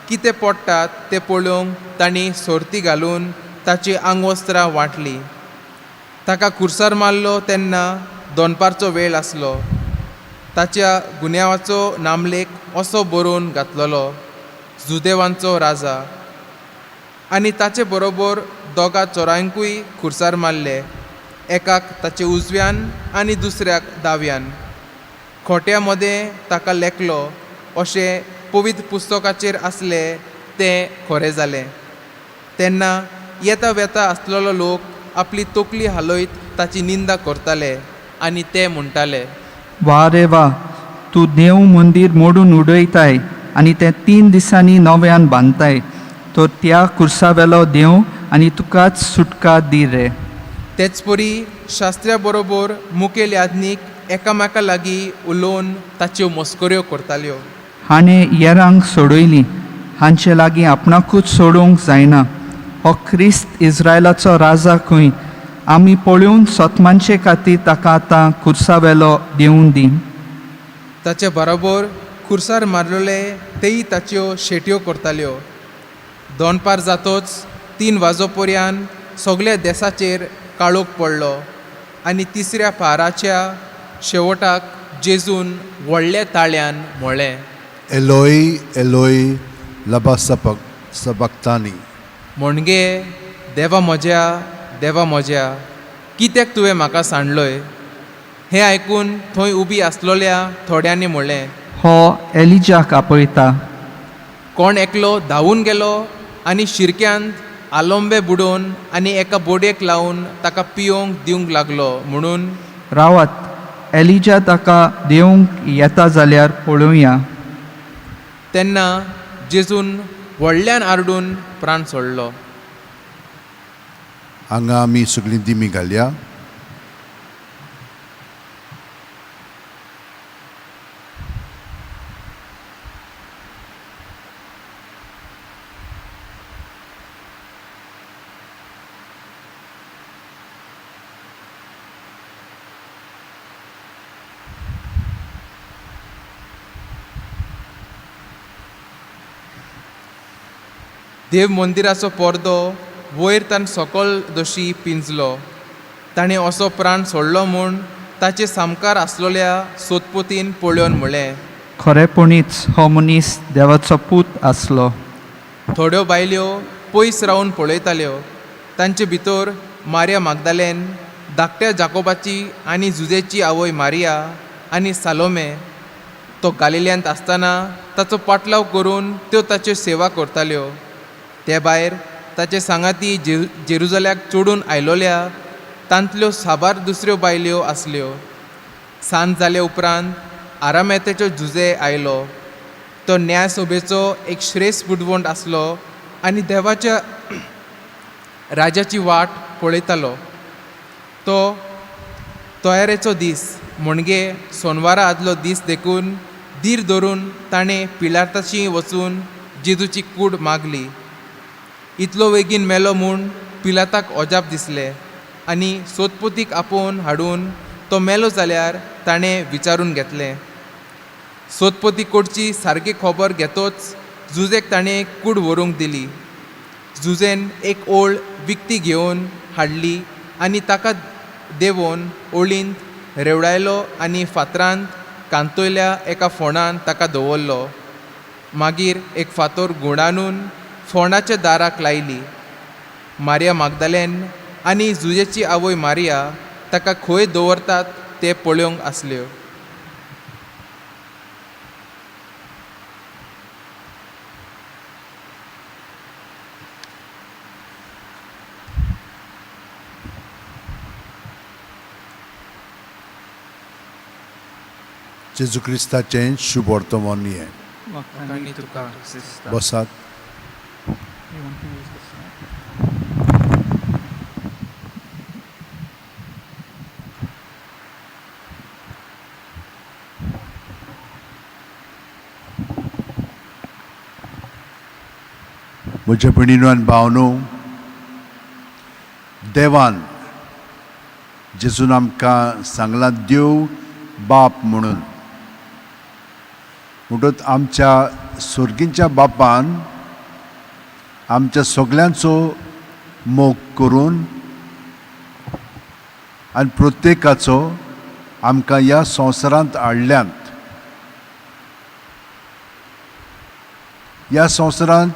कितें पडटात तें पळोवंक तांणी सोर्ती घालून ताची आंगवस्त्रां वांटली. ताका खुर्सार मारलो तेन्ना दनपारचो वेळ आसलो. ताच्या गुन्यांवाचो नामलेख असो बरोवन घातलेलो, जुदेवांचो राजा. आनी ताचे बरोबर दोगा चोरांकूय खुर्सार मारले, एकाक ताचे उजव्यान आनी दुसऱ्याक दाव्यान. खोट्या मदें ताका लेखलो अशें पवित्र पुस्तकाचेर आसलें तें खरें जालें. तेन्ना येता वेता आसलेलो लोक आपली तकली हालयत ताची निंदा करताले आनी ते म्हणटाले, वा रे वा, तूं देव मंदीर मोडून उडयताय आनी तें 3 दिसांनी नव्यान बांदताय, तर त्या कुर्सावेलो देव आनी तुकाच सुटका दी रे. तेच परी शास्त्र्या बरोबर मुखेल याज्ञीक एकामेका लागीं उलोवन ताच्यो मस्कऱ्यो करताल्यो. हाणें येरांक सोडयली, हांचे लागीं आपणाकूच सोडोवंक जायना. हो क्रिस्त इस्रायलाचो राजा खंय? आमी पळोवन सतमानशे खातीर ताका आतां कुर्सावेलो देवूं दी. ताचे बरोबर खुर्सार मारलेले तेय ताच्यो शेट्यो करताल्यो. दनपार जातोच 3 वाजो पर्यान सगल्या देसाचेर काळोख पडलो आनी तिसऱ्या पाराच्या शेवटाक जेजून व्हडल्या ताळ्यान म्हळें, एलोई एलोई लबा सबक्तानी. म्हणगे देवा म्हज्या, देवा म्हज्या, कित्याक तुवें म्हाका सांडलोय? हें आयकून थंय उबी आसलोल्या थोड्यांनी म्हणलें, हो एलिजाक आपयता. कोण एकलो धांवून गेलो आनी शिरक्यांत आलोंबे बुडोवन आनी एका बोडयेक लावन ताका पियोंक दिवंक लागलो म्हणून रावात, एलिजा ताका देवंक येता जाल्यार पळोवया. तेन्ना जेजून व्हडल्यान आरडून प्राण सोडलो. हांगा आमी सगळीं दिमी घालया. देव मंदिराचो पर्दो वयर तान सकल दोशी पिंजलो. ताणें असो प्राण सोडलो म्हूण ताचे सामकार आसलोल्या सोदपोतीन पळोवन म्हळें, खरेपणीच हो मनीस देवाचो पूत आसलो. थोड्यो बायल्यो पयस रावन पळयताल्यो. तांचे भितर मारिया मागदालेन, धाकट्या जाकोबाची आनी जुजेची आवय मारिया आनी सालोमे. तो गालिल्यांत आसतना ताचो पाटलाव करून त्यो ताच्यो सेवा करताल्यो. ते भायर ताचे सांगाती जेरुजाल्याक चडून आयलोल्या तांतल्यो साबार दुसऱ्यो बायल्यो आसल्यो. सांज जाले उपरांत आरामेताचो जुजे आयलो. तो न्यायसभेचो एक श्रेश्ठ बुदवंत आसलो आनी देवाच्या राजाची वाट पळयतालो. तो तयारेचो दीस म्हणजे सोनवारा आदलो दीस देखून धीर धरून ताणें पिलाताशी वचून जेजूची कूड मागली. इतलो बेगीन मेलो म्हूण पिलाताक अजाप दिसलें आनी सोदपोतीक आपोवन हाडून तो मेलो जाल्यार ताणें विचारून घेतलें. सोदपोती कडची सारकी खबर घेतोच जुजेक ताणें कूड व्हरूंक दिली. जुजेन एक ओळ विकती घेवन हाडली आनी ताका देंवोवन ओळींत रेवडायलो आनी फातरांत कांतयल्या एका फोंडान ताका दवरलो. मागीर एक फातोर गुंडानून फोंडाच्या दाराक लायली. मारिया मागदालेन आनी जुजेची आवय मारिया ताका खंय दवरतात ते पळोवंक आसल्यो. जेजू क्रिस्ताचें शुभ वर्तमान हें. बसात. म्हज्या भयणीनो आनी भावनो, देवान जेजून आमकां सांगलां देव बाप म्हणून. म्हणटच आमच्या सोर्गींच्या बापान आमच्या सगल्यांचो मोग करून आनी प्रत्येकाचो आमकां ह्या संवसारांत हाडल्यांत. ह्या संवसारांत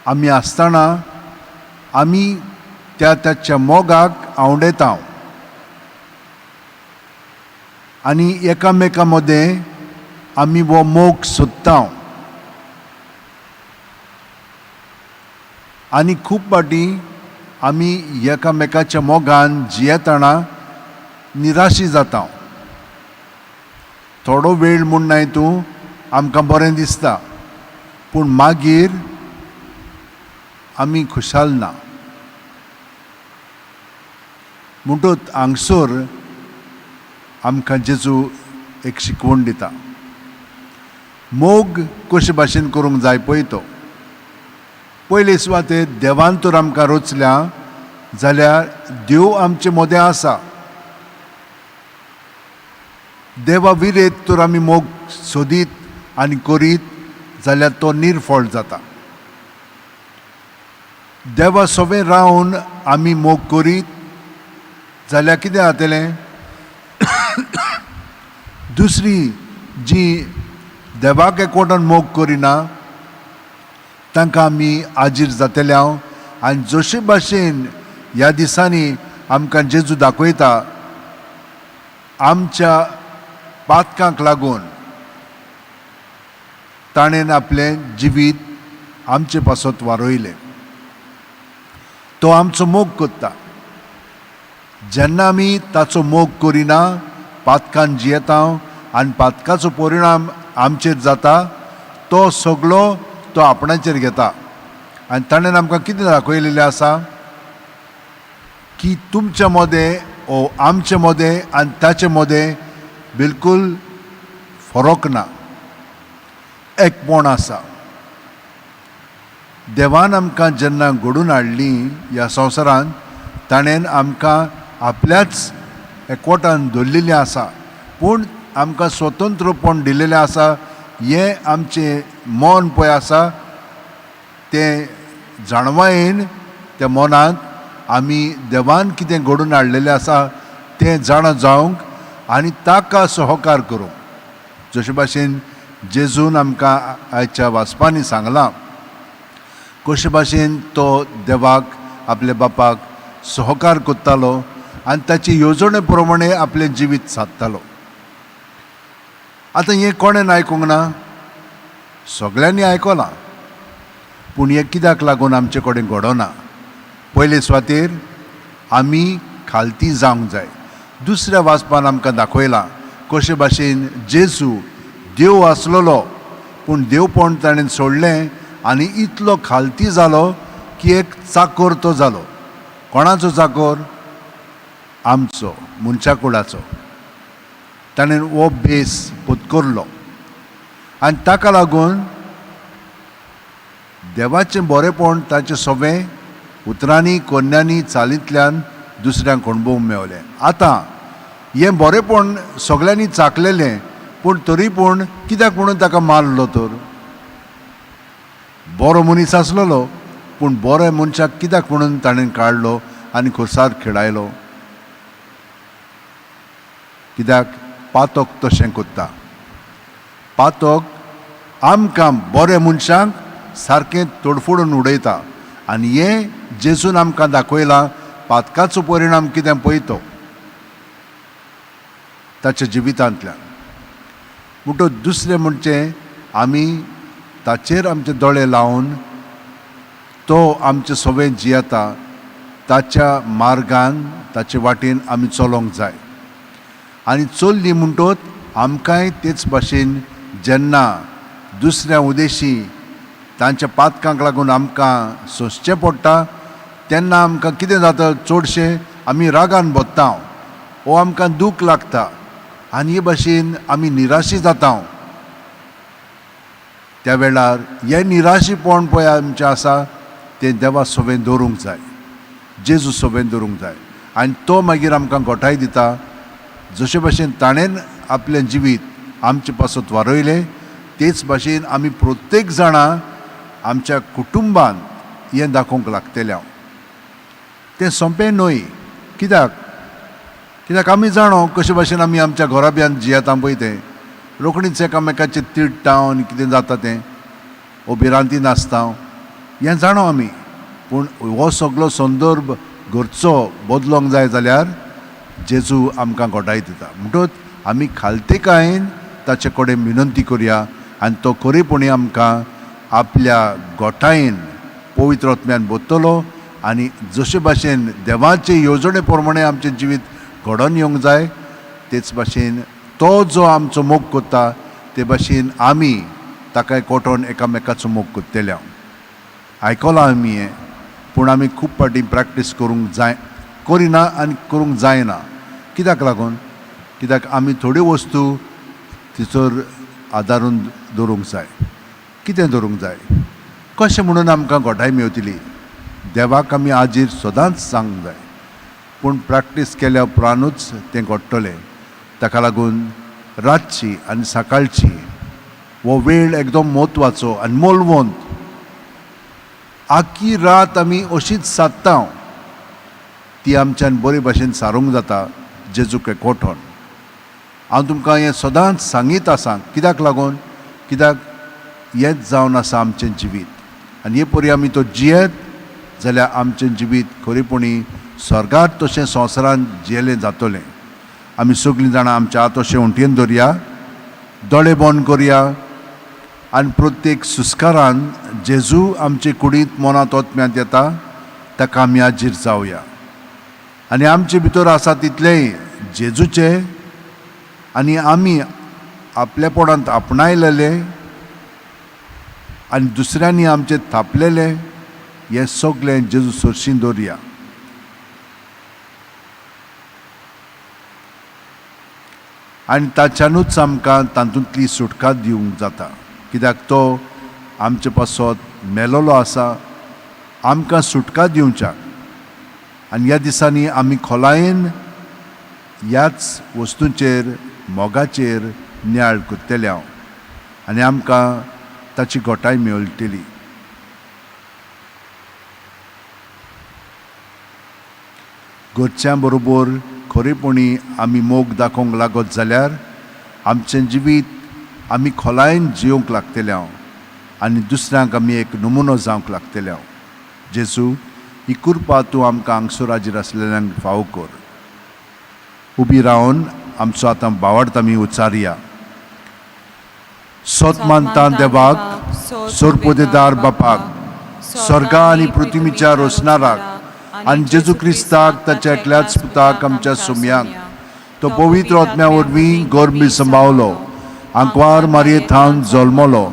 आमी आसतना आमी त्या ताच्या मोगाक आवडेता आनी एकामेका मदें आमी हो मोग सोदता. आनी खूब फावटी आमी एकामेकाच्या मोगान जियेतना निराशी जाता. थोडो वेळ म्हूण न्हय तूं आमकां बरें दिसता, पूण मागीर आमी खुशाल ना. म्हणटूच हांगसर आमकां जेजू एक शिकवण दिता. मोग कशे भाशेन करूंक जाय पळय तो पयले सुवातेर देवान तर आमकां रचल्या जाल्यार देव आमचे मदें आसा. देवा विरेत तर आमी मोग सोदीत आनी करीत जाल्यार तो निर्फळ जाता. देवा सोबें रावन आमी मोग करीत जाल्यार कितें जातलें? दुसरी जी देवाक एकवटान मोग करिना तांकां आमी आजीर जातले हांव. आनी जशे भाशेन ह्या दिसांनी आमकां जेजू दाखयता आमच्या पातकांक लागून ताणें आपलें जिवीत आमचे पासत वारयलें. तो आमचो मोग करता. जेन्ना आमी ताचो मोग करिना, पातकान जियेता आनी पातकाचो परिणाम आमचेर जाता, तो सगलो तो आपणाचेर घेता. आनी ताणें आमकां कितें दाखयलेलें आसा की तुमच्या मदें ओ आमचे मदें आनी ताचे मदें बिलकूल फरक ना, एकपण आसा. देवान आमकां जेन्ना घडून हाडली ह्या संवसारांत, ताणें आमकां आपल्याच एकवटान दवरलेलें आसा, पूण आमकां स्वतंत्रपण दिलेलें आसा. हें आमचें मन पळय आसा तें जाणवायेन त्या मनांत आमी देवान कितें घडून हाडलेलें आसा तें जाणा जावंक आनी ताका सहकार करूंक. जशे भाशेन जेजून आमकां आयच्या वाचपांनी सांगलां कशे भाशेन तो देवाक आपल्या बापाक सहकार करतालो आनी ताची येवजणे प्रमाणे आपलें जिवीत सादतालो. आतां हें कोणें आयकूंक ना? सगळ्यांनी आयकलां, पूण हें कित्याक लागून आमचे कडेन घडना? पयले सुवातेर आमी खालती जावंक जाय. दुसऱ्या वाचपान आमकां दाखयलां कशे भाशेन जेजू देव आसलेलो, पूण देवपण ताणें सोडलें आनी इतलो खालती जालो की एक चाकोर तो जालो. कोणाचो चाकोर? आमचो, मनशा कुडाचो. ताणें हो बेस पत्करलो आनी ताका लागून देवाचें बरेंपण ताचें सगळें उतरांनी, कोन्यांनी, चालींतल्यान दुसऱ्यांक अणभवूंक मेवलें. आतां हें बरेंपण सगळ्यांनी चाखलेलें, पूण तरी पूण कित्याक म्हणून ताका मारलो? तर बरो मनीस आसलेलो, पूण बऱ्या मनशाक कित्याक म्हणून ताणें काडलो आनी खुर्सार खेळायलो? कित्याक पातक तशें करता. पातक आमकां बऱ्या मनशांक सारकें तोडफोडून उडयता आनी हें जेजून आमकां दाखयलां पातकाचो परिणाम कितें पळय तो ताच्या जिवितांतल्यान. म्हणटकच दुसरें म्हणचे आमी ताचेर आमचे दोळे लावन तो आमचे सगळें जियेता ताच्या मार्गान, ताचे वाटेन आमी चलोंक जाय. आनी चल्ली म्हणटत आमकांय तेच भाशेन जेन्ना दुसऱ्या उदेशी तांच्या पातकांक लागून आमकां सोंसचें पडटा तेन्ना आमकां कितें जाता, चडशें आमी रागान भोत्ता वो आमकां दूख लागता आनी हे भाशेन आमी निराशी जाता. त्या वेळार हें निराशीपण पळय आमचें आसा तें देवा सोबेन दवरूंक जाय, जेजू सोबेन दवरूंक जाय आनी तो मागीर आमकां गोठाय दिता. जशे भाशेन ताणें आपलें जिवीत आमचे पासत वारयलें तेच भाशेन आमी प्रत्येक जाणां आमच्या कुटुंबान हें दाखोवंक लागतलें. हांव तें सोंपें न्हय, कित्याक कित्याक आमी जाणो कशे भाशेन आमी आमच्या घराब्यांत जियेता पळय तें रोखडीच एकामेकाचेर तिडटा आनी कितें जाता तें वो भिरांती नासता, हें जाणो आमी. पूण हो सगलो संदर्भ घरचो बदलोंक जाय जाल्यार जेजू आमकां गोठाय दिता. म्हणटच आमी खालतेकायेन ताचे कडेन विनंती करया आनी तो खरेपणी आमकां आपल्या गोठायेन पवित्र आत्म्यान बदतलो आनी जशे भाशेन देवाचे येवजणे प्रमाणे आमचें जिवीत घडोवन येवंक जाय तेच भाशेन तो जो आमचो मोग करता ते भाशेन आमी ताका कोटोन एकामेकाचो मोग करतले. हांव आयकलां आमी हें, पूण आमी खूब फावटी प्रॅक्टीस करूंक जाय करिना आनी करूंक जायना. कित्याक लागून? कित्याक आमी थोड्यो वस्तू तिचोर आदारून दवरूंक जाय. कितें दवरूंक जाय? कशें म्हणून आमकां गोठाय मेवतली? देवाक आमी आजीर सदांच सांगूंक जाय, पूण प्रॅक्टीस केल्या उपरांतूच तें घडटलें. ताका लागून रातची आनी सकाळची हो वेळ एकदम म्हत्वाचो आनी मोलवंत. आख्खी रात आमी अशीच सादता, ती आमच्यान बरे भाशेन सारूंक जाता जेजूक एकवटोन. हांव तुमकां हें सदांच सांगीत आसा, कित्याक लागून? कित्याक हेंच जावन आसा आमचें जिवीत आनी हे परी आमी तो जियेत जाल्यार आमचें जिवीत खरेपणी स्वर्गात तशें संवसारांत जियेलें जातलें. आमी सगळीं जाणां आमच्या हात अशें उंटयेन दवरया, दोळे बंद करया. आनी प्रत्येक सुस्कारान जेजू आमचे कुडींत मनांत ओतम्यांत येता ताका आमी हाजीर जावया आनी आमचे भितर आसा तितलेंय जेजूचें आनी आमी आपलेपणांत आपणायलेलें आनी दुसऱ्यांनी आमचें थापलेलें हें सगळें जेजू सरशीं दवरया. आनी ताच्यानूच आमकां तातूंतली सुटका दिवंक जाता कित्याक तो आमचे पासत मेलोलो आसा आमकां सुटका दिवच्याक. आनी ह्या दिसांनी आमी खोलायेन ह्याच वस्तूंचेर मोगाचेर नियाळ करतले हांव आनी आमकां ताची घटाय मेळटली. घरच्यां बरोबर खरेपणी आमी मोग दाखोवंक लागत जाल्यार आमचें जिवीत आमी खोलायेन जियोंक लागतले हांव आनी दुसऱ्यांक आमी एक नमुनो जावंक लागतले हांव. जेजू ही कृपा तूं आमकां हांगसर हाजीर आसलेल्यांक फावो कर. उबी रावन आमचो आतां भावार्थ आमी उच्चारया. सोत मानता देवाक, सोरपोदेदार बापाक, स्वर्गा आनी पृथ्वीच्या रोसणाराक आनी जेजू क्रिस्ताक ताच्या एकल्याच पुताक आमच्या सुम्यांक तो पवित्र आत्म्या वरवीं गर्भी सांबावलो, आंकवार मारये थावन जल्मलो,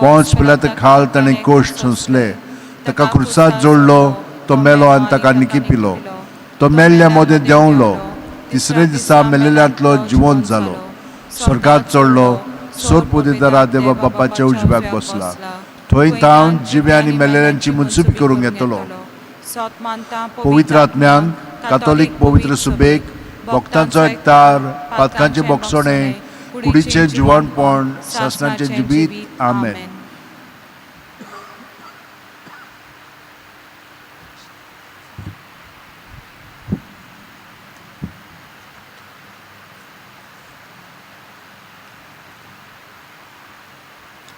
पोंच पिलात खाल ताणें कोश्ट सोंसले, ताका क्रुसात जोडलो, तो मेलो आनी ताका निकी पिलो, तो मेल्ल्या मदें देंवलो, तिसरे दिसा मेलेल्यांतलो जिवंत जालो, स्वर्गात चडलो, सोरपोदेदारा देवा बापाच्या उजव्याक बसला, थंय थावन जिव्या आनी मेलेल्यांची मुन्सुबी करूंक येतलो. पवित्र आत्म्यांक कातोलीक पवित्र सुबेक भक्तांचो एकतार, पातकांचे बोगसोणे, कुडीचें जिवणपण, सासणाचें जिवीत. आमेन.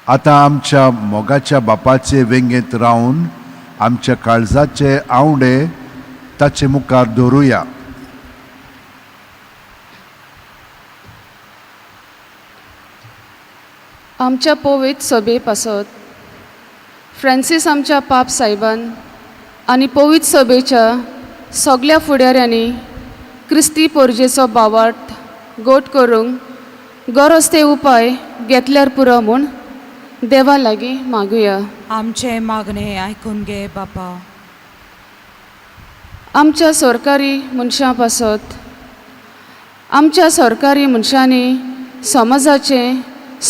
आतां आमच्या मोगाच्या बापाचे वेंगेंत रावन आमच्या काळजाचे आंवडे ताचे मुखार दवरुया. आमच्या पवित्र सभे पासत फ्रांसीस आमच्या पाप सायबान आनी पवित्र सभेच्या सगल्या फुडाऱ्यांनी क्रिस्ती पोरजेचो बावार्थ गोट करूंक गरज ते उपाय घेतल्यार पुरो म्हूण देवा लागीं मागुया. आमचें मागणें आयकून घे बापा. आमच्या सरकारी मनशां पासत आमच्या सरकारी मनशांनी समाजाचें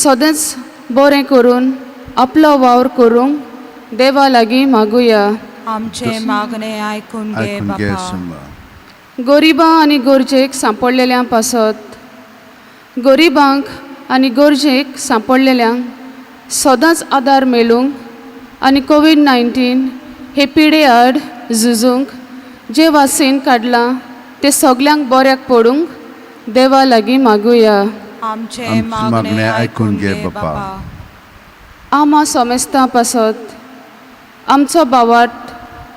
सदांच बरें करून आपलो वावर करूंक देवा लागीं मागुया. आमचें मागणें आयकून घे बापा. गरिबां आनी गरजेक सांपडलेल्यां पासत गरिबांक आनी गरजेक सांपडलेल्यांक सदांच आदार मेळूंक आनी कोवीड-19 हे पिडे आड झुजूंक जें वासीन काडलां तें सगल्यांक बऱ्याक पडूंक देवा लागीं मागुया. आमचें मागणें आयकून घे बापा. आमा समेस्तां पासत आमचो बावाट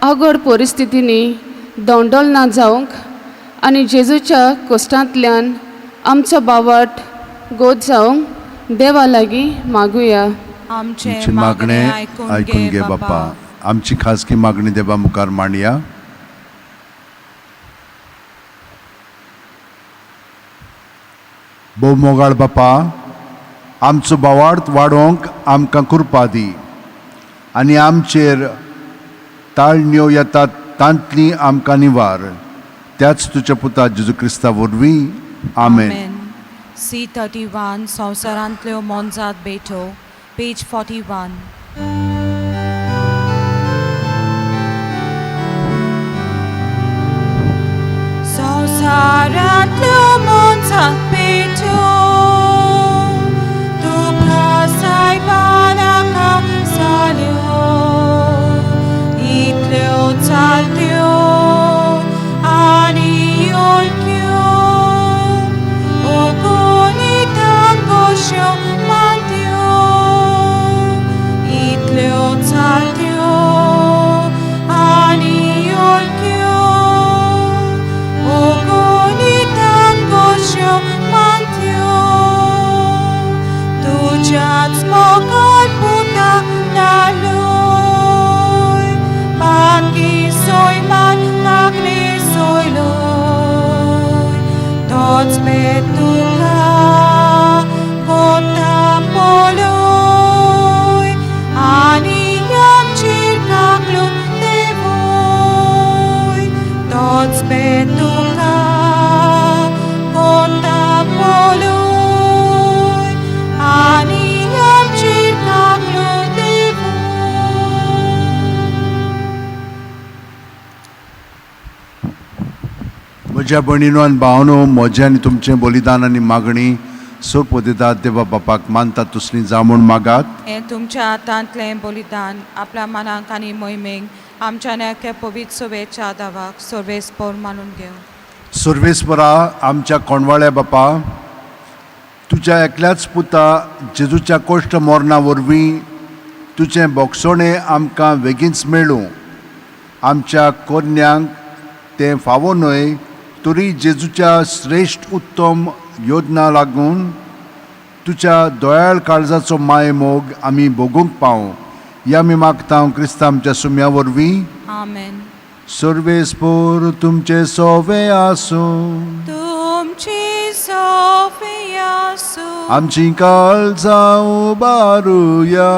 आगड परिस्थितींनी दोंडोल ना जावंक आनी जेजूच्या कोश्टांतल्यान आमचो बावाट गोद जावंक देवा लागीं मागुया. आमचें मागणें आयकून घे बापा. आमची खाजगी मागणी देवा मुखार मांडया. भोव मोगाळ बापा, आमचो भावार्थ वाडोवंक आमकां कृपा दी आनी आमचेर ताळण्यो येतात तांतली आमकां निवार, त्याच तुज्या पुता जेजू क्रिस्ता वरवीं. आमेन. C31 संवसारांतल्यो मोनजात बेठो, पेज 41. संवसारांतल्यो मोनजात बेठो, तुका सायबानाका साल्यो, इतल्यो चालत्यो आनी योलक्यो, ओगुनी तांगोश्यो मानत्यो, तोच तुका कोता पोलोय आनी आमचेर काकलूट देवोय तोच तुका कोता पोलोय आनी आमचेर काकलूट देवोय. म्हज्या भयणीनो आनी भावनो, म्हजें आनी तुमचें बलिदान आनी मागणी सोपो दितात देवा बापाक मानतात तसली जावं म्हूण मागात. हें तुमच्या हातांतलें बलिदान आपल्या मनाक आनी मोहिमेक आमच्या नाक्या पवित्र सभेच्या दावाक सर्वेस्पोर मानून घेवं. सर्वेस्परा, आमच्या कोणवाळ्या बापा, तुज्या एकल्याच पुता जेजूच्या कोश्ट मरणा वरवीं तुजें बोगसणें आमकां बेगीनच मेळूं. आमच्या कोरन्यांक तें फावो न्हय, तरी जेजूच्या श्रेश्ठ उत्तम योजना लागून तुज्या दयाळ काळजाचो माय मोग आमी भोगूंक पावूं, या आमी मागता क्रिस्तांव आमच्या सुम्या वरवीं. आमेन. सर्वेस्पोर तुमचे सोवे आसूं. तुमची सोफी आसूं. आमची काळजां उबारुया.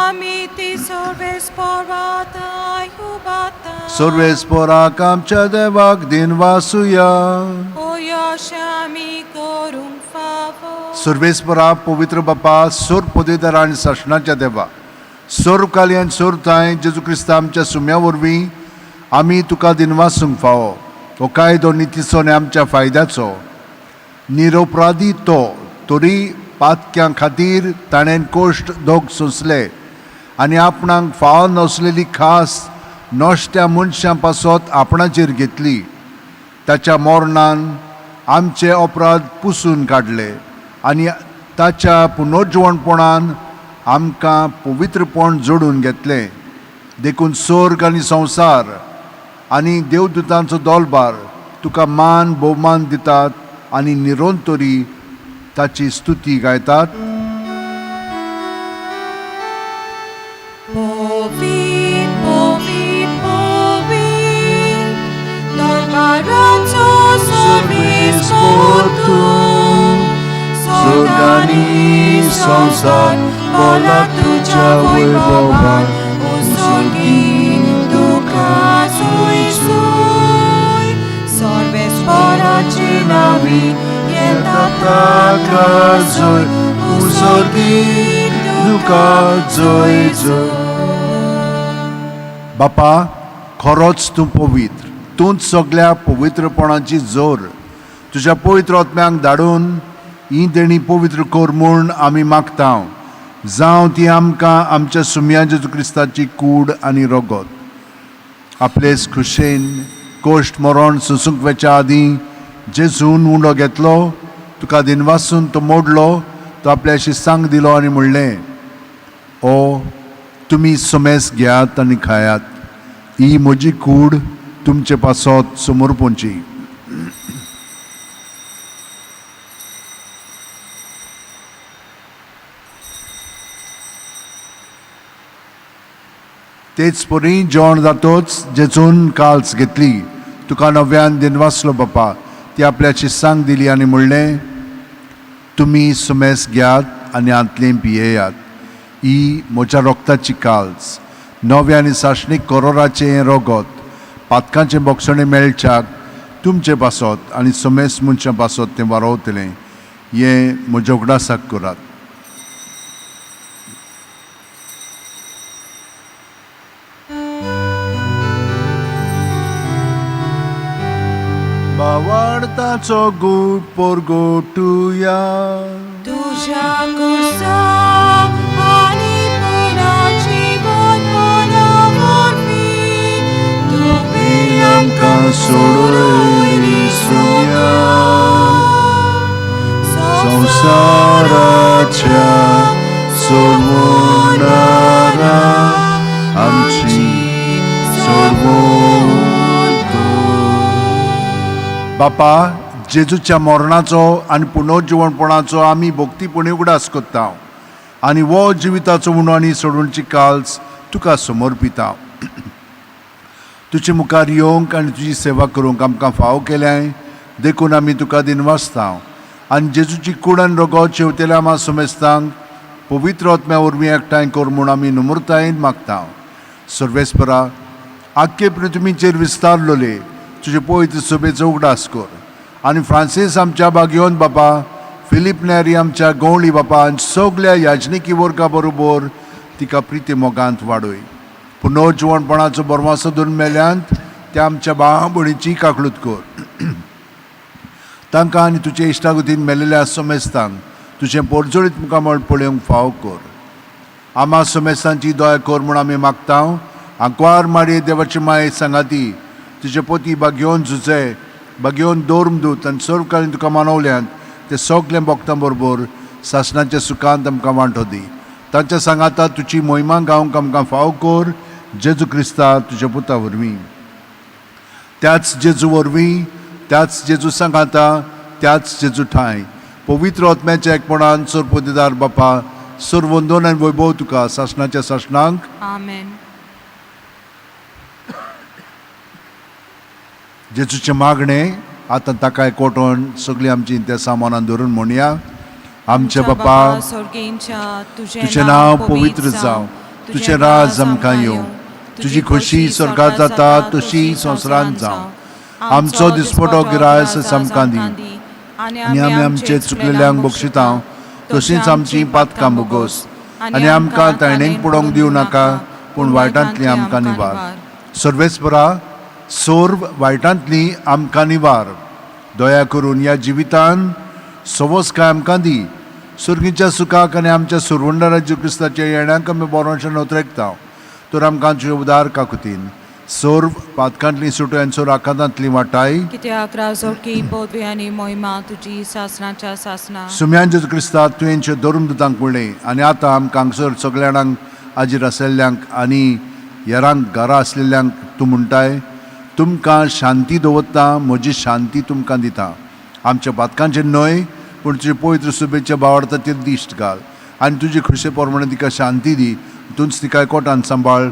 आमी ती सर्वेस्पोराताय उबाता. सर्वेस्पोराक आमच्या देवाक दिनवासुया. ओ यश आमी करूंक फावो. सर्वेस्परा, पवित्र बापा, सोर पदवीदार आनी सासणाच्या देवा, सोर काली आनी सोर थांय जेजू क्रिस्ता आमच्या सुम्या वरवीं आमी तुका दिनवासूंक फावो. हो कायदो नितीचो आनी आमच्या फायद्याचो. निरोपराधी तो, तरी पातक्यां खातीर ताणें कोश्ट दोग सोंसले आनी आपणाक फावो नासलेली खास नश्ट्या मनशां पासत आपणाचेर घेतली. ताच्या मरणान आमचे अपराध पुसून काडले आनी ताच्या पुनर्जिवणपणान आमकां पवित्रपण जोडून घेतलें. देखून स्वर्ग आनी संवसार आनी देवदूतांचो दोलबार तुका मान भोवमान दितात आनी निरंतरी ताची स्तुती गायतात. पवित्र, पवित्र, पवित्र, दरबाराचो सर्वेस्पोर तूं. स्वर्ग आनी संवसार भरला तुज्या वैभवान. उसर्गी तुका जोय जोय. सर्वेस्पोराचे नांवी येता ताका जोय. उसर्गी तुका जोय जोय. बापा, खरोच तूं पवित्र, तूंच सगल्या पवित्रपणाची जोर. तुज्या पवित्र आत्म्यांक धाडून ही देणी पवित्र कर म्हूण आमी मागता. जावं ती आमकां आमच्या सुमया जेजू क्रिस्ताची कूड आनी रगत. आपलेच खुशेन कोश्ट मरण सोसूंक वेच्या आदीं जेजून उंडो घेतलो, तुका दिनवासून तो मोडलो, तो आपल्या शिस्तांक दिलो आनी म्हणलें, ओ तुमी समेस घेयात आनी खायात. ही म्हजी कूड तुमचे पासत समर्पणची. तेच परी जेवण जातोच जेजून काल्स घेतली, तुका नव्यान दिनवासलो बापा, ती आपल्या शिस्तांक दिली आनी म्हणलें, तुमी सुमेस घेयात आनी हांतलें पियेयात. ही म्हज्या रोगताची काल्स, नव्या आनी सासणीक करोराचें हें रगत पातकांचें बोगसणें मेळच्याक तुमचे पासत आनी समेस मनशां पासत तें वारोवतलें. हें म्हज्या उगडासाक करात. बावाडताचो गूट पोरगोटुया. तुज्या कुर्सा आनी पुनर्जीवनपणा वरवीं तुवें आमकां सोडयली सुम्या संवसाराच्या सोडवणारा, आमची सोडवण. बापा, जेजूच्या मरणाचो आनी पुनर्जिवणपणाचो आमी भक्तीपणी उगडास करता आनी हो जिविताचो उणो आनी सोडवणची काल्स तुका समर्पिता. तुजे मुखार येवंक आनी तुजी सेवा करूंक आमकां फावो केल्याय. देखून आमी तुका दिनवासता आनी जेजूची कूड आनी रगत शेवतेल्या आमा समेस्तांक पवित्र आत्म्या वरवीं एकठांय कर म्हूण आमी नम्रतायेन मागता. सर्वेस्परा, आख्खे पृथ्वीचेर विस्तारलोले तुजे पवित्र सभेचो उगडास कर आनी फ्रांसीस आमच्या बागयोन बापा, फिलीप नेरी आमच्या गवळी बापा आनी सगल्या याजनिकी वर्गा बरोबर तिका प्रिती मोगांत वाडय. पुनर्जिवणपणाचो बरवासो धरून मेल्यांत त्या आमच्या भावा भयणीची काकळूत कर. तांकां आनी तुजे इश्टागतीन मेलेल्या समेस्तांक तुजें पोरजोळीत मुखामळ पळोवंक फावो कर. आमा समेस्तांची दया कर म्हूण आमी मागता. आंकवार माडये देवाची माये सांगाती तुजे पोती बागयोन झुजे, बागयोन दोर्मदूत आनी सर्वकालीन तुका मानवल्यांत ते सगळे भक्तां बरोबर सासणाच्या सुखांत आमकां वांटो दी. तांच्या सांगाता तुजी मोहिमा गावंक आमकां फावो कर, जेजू क्रिस्ता तुज्या पुता वरवीं. त्याच जेजू वरवीं, त्याच जेजू सांगाता, त्याच जेजू ठांय पवित्र आत्म्याच्या एकपणान सरपोतीदार बापा, सर्वंदोन आनी वैभव तुका सासणाच्या सासणांक. आमेन. जेजूचें मागणें आतां ताका एकवटून सगळीं आमची त्या सामानान धरून म्हणया. आमच्या बापा स्वर्गींच्या, तुजें नांव पवित्र जावं, तुजें राज आमकां येवं, तुजी खोशी स्वर्गात जाता तशी संवसारांत जावं. आमचो दिसपटो गिरायस आमकां दी आनी आमी आमचे चुकलेल्यांक बक्षिता तशींच आमची पातकां भोगोस आनी आमकां ताणेंक पडोवंक दिवं नाका, पूण वायटांतली आमकां निवार. सर्वेस्परा, सर्व वायटांतली आमकां निवार. दया करून ह्या जिवितान सवस काय आमकां दी. सुर्गीच्या सुखाक आनी आमच्या सुरवंडारा जेजू क्रिस्ताच्या येण्याक आमी बरोवच्या नोतरेकता. तर आमकां तुजे उदार काकुतीन सर्व पातकांतली सुटो आनी सर्व आकांतांतली वाटाय. कित्याक राजोडकी पदवी आनी मोहिमा तुजी सासणाच्या सासणा. सुम्यान जेजू क्रिस्ता, तुवेंचे धरून दुतांक म्हणलें आनी आतां आमकां हांगसर सगल्या जाणांक हाजीर आसलेल्यांक आनी हेरांक घरा आसलेल्यांक तूं म्हणटाय, तुमकां शांती दवरता, म्हजी शांती तुमकां दिता. आमच्या पातकांचेर न्हय पूण तुजे पवित्र सुबेच्या भावार्थाचेर दिश्ट घाल आनी तुजी खुशे प्रमाणे तिका शांती दी. तूंच तिका कोटान सांबाळ,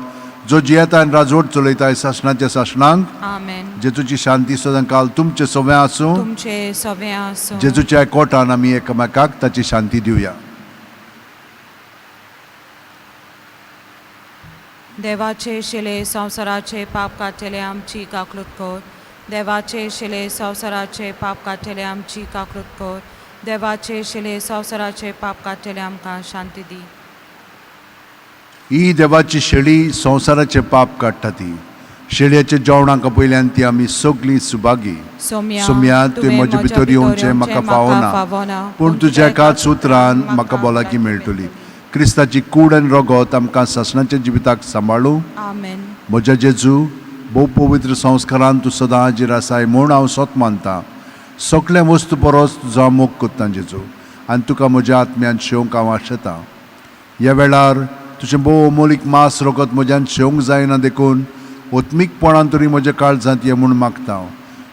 जो जियेता आनी राजवट चलयताय सासणाच्या सासणांक. आमेन. जेजूची शांती सदां काल तुमचे सगळें आसूं. तुमचे सगळें आसूं. जेजूच्या कोटान आमी एकामेकाक ताची शांती दिवया. देवाचे शिले संवसाराचे पाप काडटले आमची काकलूत कर. देवाचे शिले संवसाराचे पाप काडटले आमची काकलूत कर. देवाचे शिले संवसाराचे पाप काडटले आमकां शांती दी. ही देवाची शेळी संवसाराचे पाप काडटा. ती शेळयेच्या जेवणाक पयल्यान ती आमी सगळीं सुभागी. सोम्या, तुवें म्हजे भितर येवचें म्हाका फावना, पूण तुज्या एकाच उतरान म्हाका भलायकी मेळटली. क्रिस्ताची कूड आनी रगत आमकां सासणाच्या जिविताक सांबाळूं. आमेन. म्हज्या जेजू, भोव पवित्र संस्कारान तूं सदां हाजीर आसाय म्हूण हांव सोत मानता. सगळें वस्तू परस तुजो हांव मोग करतां जेजू, आनी तुका म्हज्या आत्म्यान शेवंक हांव आशेतां. ह्या वेळार तुजें भोव अमोलीक मास रगत म्हज्यान शेवंक जायना, देखून ओत्मीकपणान तरी म्हज्या काळजांत ये म्हूण मागता हांव.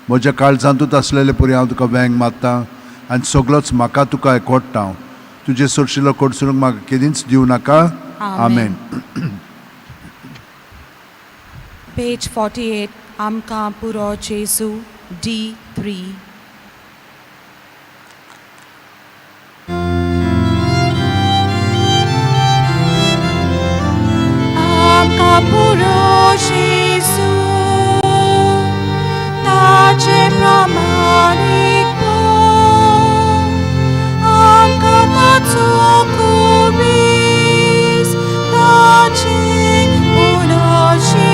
म्हज्या काळजांतूच आसलेले परी हांव तुका वेंग मारता आनी सगळोच म्हाका तुका एकवडटा हांव. तुजें सोरशिलो कडसरूंक म्हाका केदींच दिवं नाका. आमेन. पेज 48, आमकां पुरो जेजू, D3. आमकां पुरो जेजू, ताचे प्रमाणीकपण, आमकां ताचो खुबीस, ताचे पुनर्जिवीत.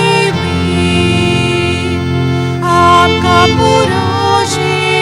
आमकां पुरो जेजू.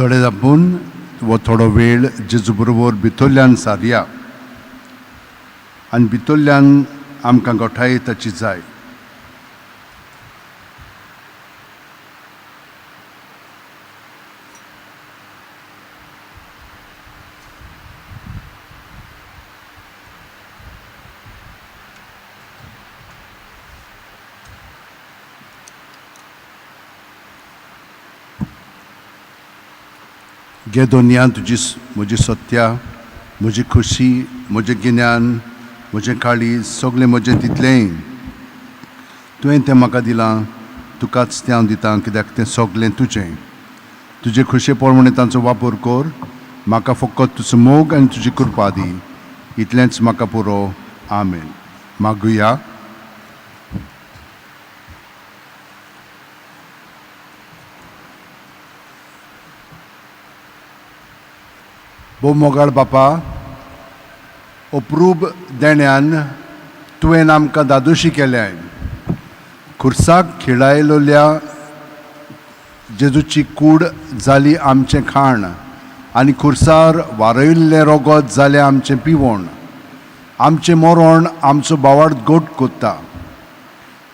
दोळे दापून हो थोडो वेळ जेजू बरोबर भितरल्यान सारया आनी भितरल्यान आमकां गोठाय ताची जाय. घे दोनया तुजी म्हजी सत्या, म्हजी खुशी, म्हजें गिन्यान, म्हजें काळीज, सगळें म्हजें तितलेंय तुवें तें म्हाका दिलां, तुकाच तें हांव दितां, कित्याक तें सगळें तुजें. तुजे खुशे प्रमाणे तांचो वापर कर, म्हाका फकत तुजो मोग आनी तुजी कृपा दी, इतलेंच म्हाका पुरो. आमेन. मागुया. भोव मोगाळ बापा, अप्रूप देण्यान तुवें आमकां दादोशी केल्याय. खुर्साक खिळायलोल्या जेजूची कूड जाली आमचें खाण आनी खुर्सार वारयल्लें रोगत जालें आमचें पिवण. आमचें मरण आमचो बावाड गोट कोत्ता,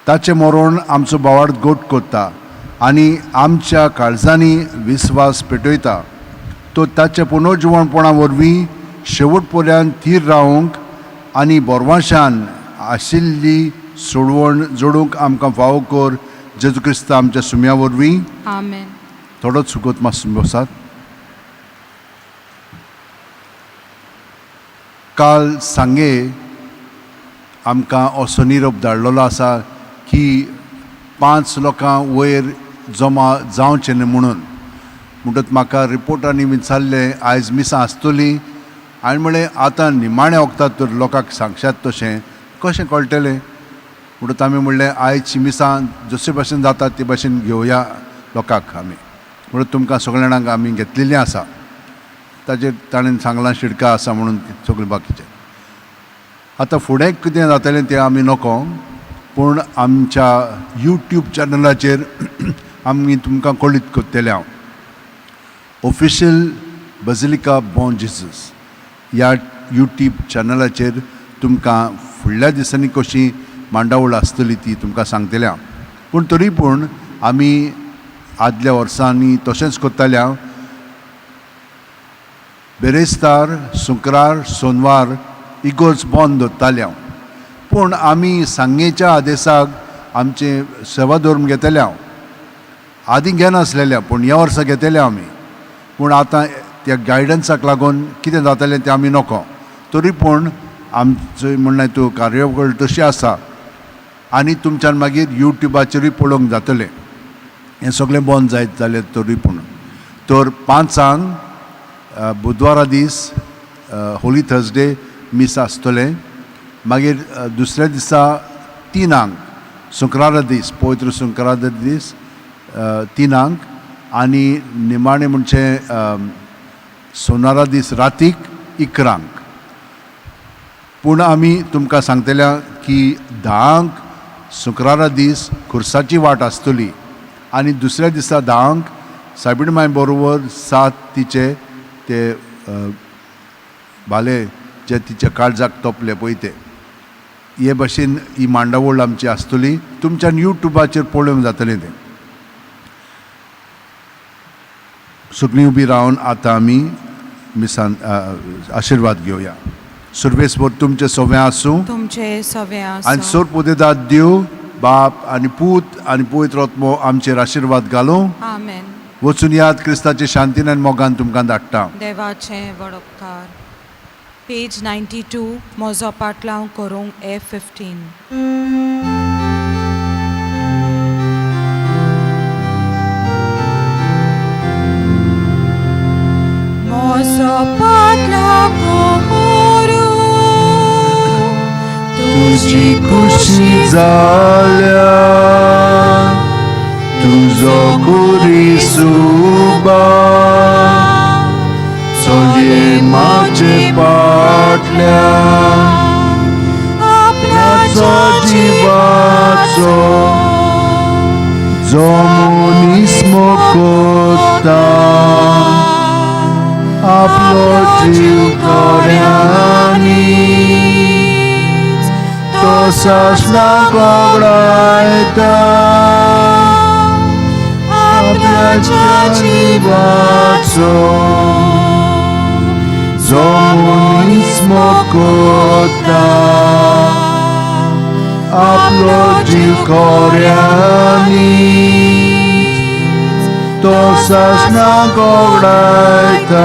ताचें मरण आमचो बावाड गोट कोत्ता आनी आमच्या काळजांनी विस्वास पेटयता. तो ताच्या पुनर्जिवणपणा वरवीं शेवट पर्यंत थीर रावंक आनी बोरवाशान आशिल्ली सोडवण जोडूंक आमकां फावो कर, जेजू क्रिस्त आमच्या सुम्या वरवीं. आमेन. थोडोच सुगत मातसो बसात. काल सांगे आमकां असो निरोप धाडलेलो आसा की 5 लोकां वयर जमा जावचें न्हय म्हणून. म्हणटच म्हाका रिपोर्टांनी विचारलें आयज मिसां आसतली, हांवें म्हणलें आतां निमाणें वखदां तर लोकांक सांगशात तशें कशें कळटलें. म्हणटच आमी म्हणलें आयची मिसां जशे भाशेन जाता ते भाशेन घेवया लोकांक आमी. म्हणून तुमकां सगळ्या जाणांक आमी घेतलेलीं आसा. ताचेर ताणें सांगलां शिडका आसा म्हणून सगळें बाकीचें. आतां फुडें कितें जातलें तें आमी नको, पूण आमच्या यूट्यूब चॅनलाचेर आमी तुमकां कळीत करतले. हांव ऑफिशियल बजिलिका बॉन जिजस ह्या यूट्यूब चॅनलाचेर तुमकां फुडल्या दिसांनी कशी मांडावळ आसतली ती तुमकां सांगतले हांव. पूण तरी पूण आमी आदल्या वर्सांनी तशेंच करताले हांव. बेरेस्तार, शुक्रार, सोनवार इगोर्ज बंद दवरताले हांव. पूण आमी सांगेच्या आदेसाक आमचें सेवा धर्म घेतले हांव. आदीं घेनासलेले, पूण ह्या वर्सा घेतले आमी. पूण आतां त्या गायडन्साक लागून कितें जातलें तें आमी नको. तरी पूण आमचें म्हणणें तूं कार्यावळ तशी आसा आनी तुमच्यान मागीर यूट्यूबाचेरूय पळोवंक जातलें. हें सगळें बंद जायत जालें तरी पूण. तर 5 बुधवारा दीस होली थर्सडे मीस आसतलें. मागीर दुसऱ्या दिसा 3 शुक्रारा दीस, पवित्र शुक्रारा दीस 3 आनी निमाणें म्हणजे सोनारा दीस रातीक 11. पूण आमी तुमकां सांगतल्या की 10 शुक्रारा दीस खुर्साची वाट आसतली आनी दुसऱ्या दिसा 10 सायबीण माय बरोबर 7 तिचे ते भाले जे तिच्या काळजाक तोपले पळय ते. हे भाशेन ही मांडावळ आमची आसतली. तुमच्यान यूट्यूबाचेर पळोवंक जातलें तें. सगळीं उबी रावन आतां आमी मिसान आशिर्वाद घेवया. सर्वेस्पर तुमचें सवें आसूं, तुमचें सवें आसूं. आनी सोर पुदेदाद देव बाप आनी पूत आनी पवित्र आत्मो आमचेर आशिर्वाद घालूं. आमेन. वचून याद क्रिस्ताचे शांतीन आनी मोगान तुमकां धाडटा. देवाचें व्हड उपकार. पेज 92 म्हजो पाटलाव करूंक F15. म्हजो पाटलाव करूं तुजी खुशी जाल्या, तुजो कुरिसुबा चलये म्हाजे फाटल्यान, आपणाचो जिवाचो जो मनीस मोगता. आपलो जीव खऱ्यांनीच तो सासणा वगडायता आपल्याच्या जिवाचो जो मनीस मोगता आपलो जीव खऱ्यांनीच तो सासणा वगडायता.